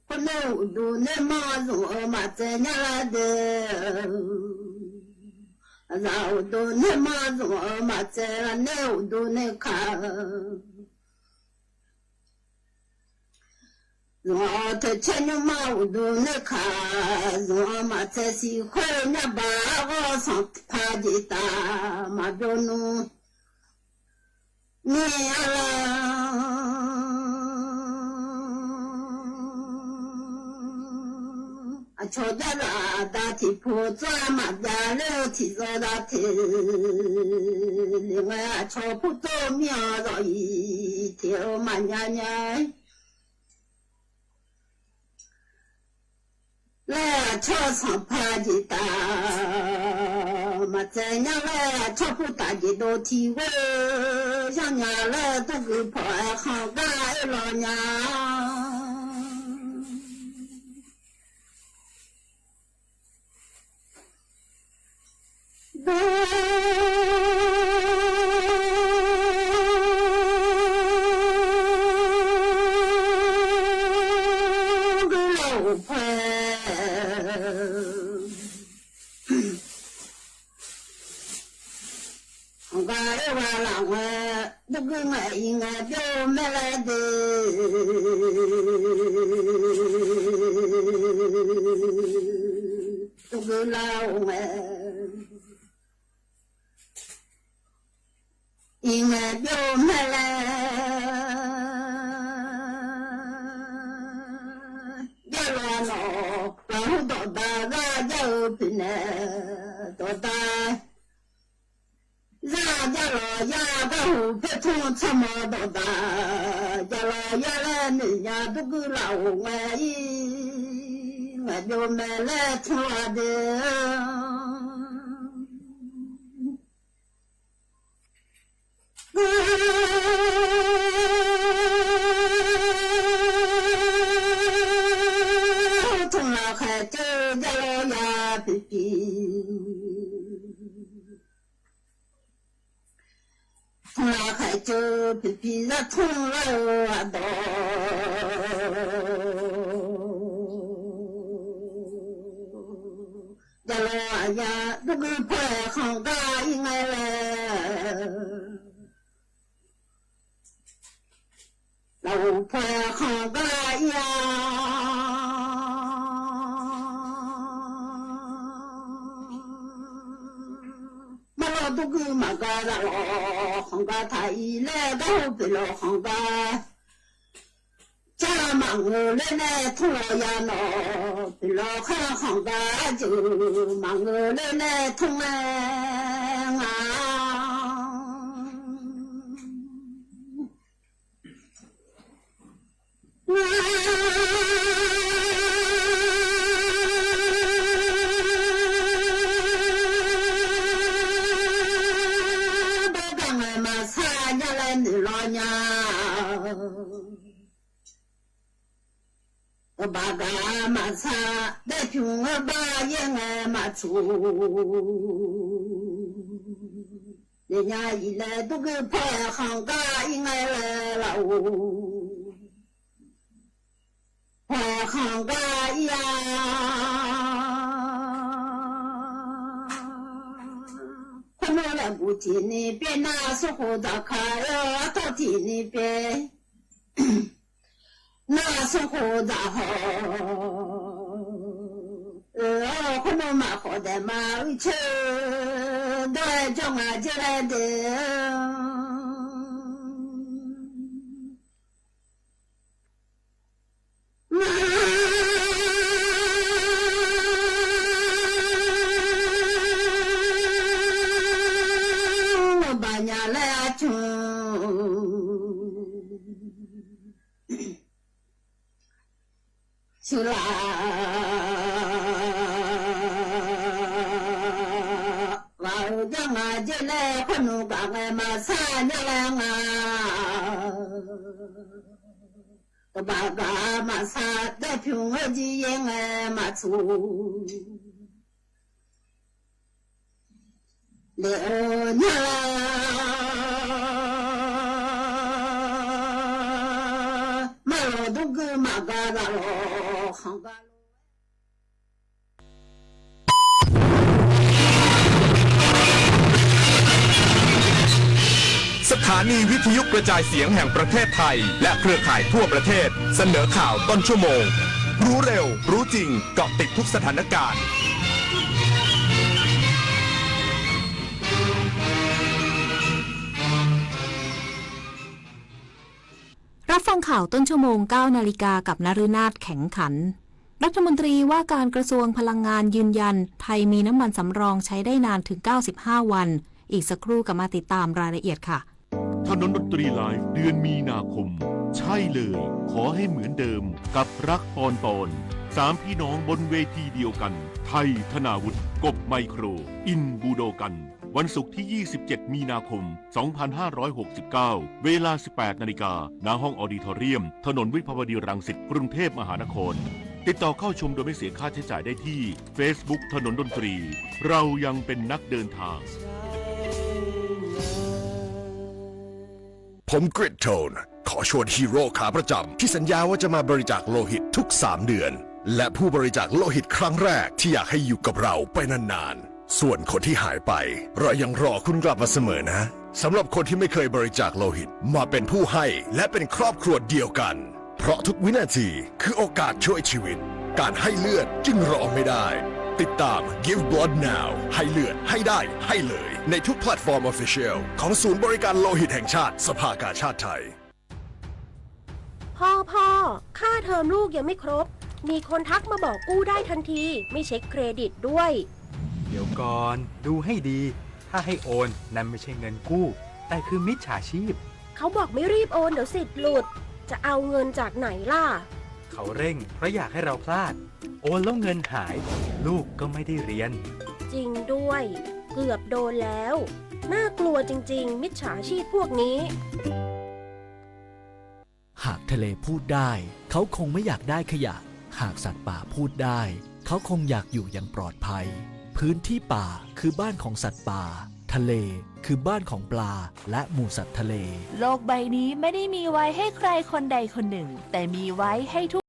Khoernar uqduq naermanr zmq-eu maqtsaev nya lar de. Aqzaf uqduq naermanr zmq-eu maqtsaev lar nae uqduq naerkaq zmq-awr teucaer nymrma uqduq naerkaq zmq-awr maqtsaev siq khoer nyarba arghawr sanqpaq jeqtaf maqbyov nmr ni arla. Aqcawq jarlaf aqda tiqpov tsawrhaq maqjav ler-eu tiqzawr dav teq lef ngae aqcawq purtov mir-awr zawq-iq teq-eu maqnya nya-ir. Laer aqcawq sanqpaq jeqtaf maqtsaev nya laer aqcawq purtaf jeqdov tiq ghoer zanrnya laer durguir paw-aer khanqgar aer lawq nya. Durguir lawq-euq paw-aer khanqgar aer gha laf ngae, durguir ngae iq ngae byov mae laer de. Durguir lar-euq ngae iq ngae byov mae laer byavlav nawq. Aqhur dawqdaq zar jar-eu pyeufnaeq dawqdaq, zar jar lawq yar garhu paertmr tsawrmawq dawqdaq, jaqlawq yar laer noeqnya durguir laf-euq ngae-ir, ngaq byov mae laer tmr-a de. Tmr lafkhaeq ceuv jar lawr ya pyeuf pi. Tmr lafkhaeq ceuv pyeuf pi zar tmr lar-eu aqdawq. Jaqlawq aqya durguir paw-aer khanqgar-ir ngae laer, lafghof paw-aer khanqgar-ir-a. Marlawr durguir maqgar zaqlawq khanqgar taq-ir laer garhu pyeuflawq khanqgar. Car maqngeur ler nae tmr lawq ya nawq pyeuflawq khanqgar jeuq maqngeur ler nae tmr-ae nga. Ngar bawrgaq ngae maqsar nya laer noeqlawr nya. Baqgaq maqsar daefpymq-anr bar yaer ngae maqtsoeq. Daefnya-iq laer durguir paw-aer khanqgar-ir ngae laer laf-or. Paw-aer khanqgar-ir-a. Khoermawr laeqbuq tiqni pyaer nar smrkhof dzaqkaq-aer-awr artawr tiqni pyaer. Nar smrkhof dzaqhaw-awr khoermawr maqkhawf daef ma uir coer dawr-aer jawr nga dzer laer de. Baqnya laer arcmq shuqlaf ghaq-eu jar nga dzer laer khoernmr gaq ngae maqsar nya laer nga. Baqgaq maqsar daefpymq-anr jir yaer ngae maqtsoeq. Daef-eu nya-a. Marlawq durguir maqgar zaqlawq khanqgar lof-aer สถานีวิทยุกระจายเสียงแห่งประเทศไทย และเครือข่ายทั่วประเทศ เสนอข่าวต้นชั่วโมง รู้เร็ว รู้จริง เกาะติดทุกสถานการณ์ รับฟังข่าวต้นชั่วโมง เก้านาฬิกา กับนฤนาถ แข็งขัน รัฐมนตรีว่าการกระทรวงพลังงานยืนยัน ไทยมีน้ำมันสำรองใช้ได้นานถึง เก้าสิบห้า วัน อีกสักครู่กลับมาติดตามรายละเอียดค่ะ ถนนดนตรีไลฟ์ เดือนมีนาคม ใช่เลย ขอให้เหมือนเดิม กับรักปอนปอน สามพี่น้องบนเวทีเดียวกัน ไทย ธนาวุฒิ กบ ไมโคร อิน บูโดกัน วันศุกร์ที่ ยี่สิบเจ็ด มีนาคม สองพันห้าร้อยหกสิบเก้า เวลา สิบแปด นาฬิกา ณ ห้องออดิทอเรียม ถนนวิภาวดีรังสิต กรุงเทพมหานคร ติดต่อเข้าชมโดยไม่เสียค่าใช้จ่ายได้ที่ Facebook ถนนดนตรี เรายังเป็นนักเดินทาง ผม Grit Tone ขอชวนฮีโร่ขาประจำที่สัญญาว่าจะมาบริจาคโลหิตทุกสามเดือน และผู้บริจาคโลหิตครั้งแรกที่อยากให้อยู่กับเราไปนานๆ ส่วนคนที่หายไป เรายังรอคุณกลับมาเสมอนะ สำหรับคนที่ไม่เคยบริจาคโลหิต มาเป็นผู้ให้และเป็นครอบครัวเดียวกัน เพราะทุกวินาทีคือโอกาสช่วยชีวิต การให้เลือดจึงรอไม่ได้ ติดตาม Give Blood Now ให้เลือด ให้ได้ ให้เลย ในทุกแพลตฟอร์ม Official ของศูนย์บริการโลหิตแห่งชาติ สภากาชาดไทย พ่อ พ่อ ค่าเทอมลูกยังไม่ครบ มีคนทักมาบอกกู้ได้ทันที ไม่เช็คเครดิตด้วย เดี๋ยวก่อน ดูให้ดี ถ้าให้โอน นั่นไม่ใช่เงินกู้ แต่คือมิจฉาชีพ เขาบอกไม่รีบโอนเดี๋ยวสิทธิ์หลุด จะเอาเงินจากไหนล่ะ เขาเร่งเพราะอยากให้เราพลาด โอนแล้วเงินหาย ลูกก็ไม่ได้เรียน จริงด้วย เกือบโดนแล้ว น่ากลัวจริงๆ มิจฉาชีพพวกนี้ หากทะเลพูดได้ เขาคงไม่อยากได้ขยะ หากสัตว์ป่าพูดได้ เขาคงอยากอยู่อย่างปลอดภัย พื้นที่ป่าคือบ้านของสัตว์ป่า ทะเลคือบ้านของปลา และหมู่สัตว์ทะเล โลกใบนี้ไม่ได้มีไว้ให้ใครคนใดคนหนึ่ง แต่มีไว้ให้ทุก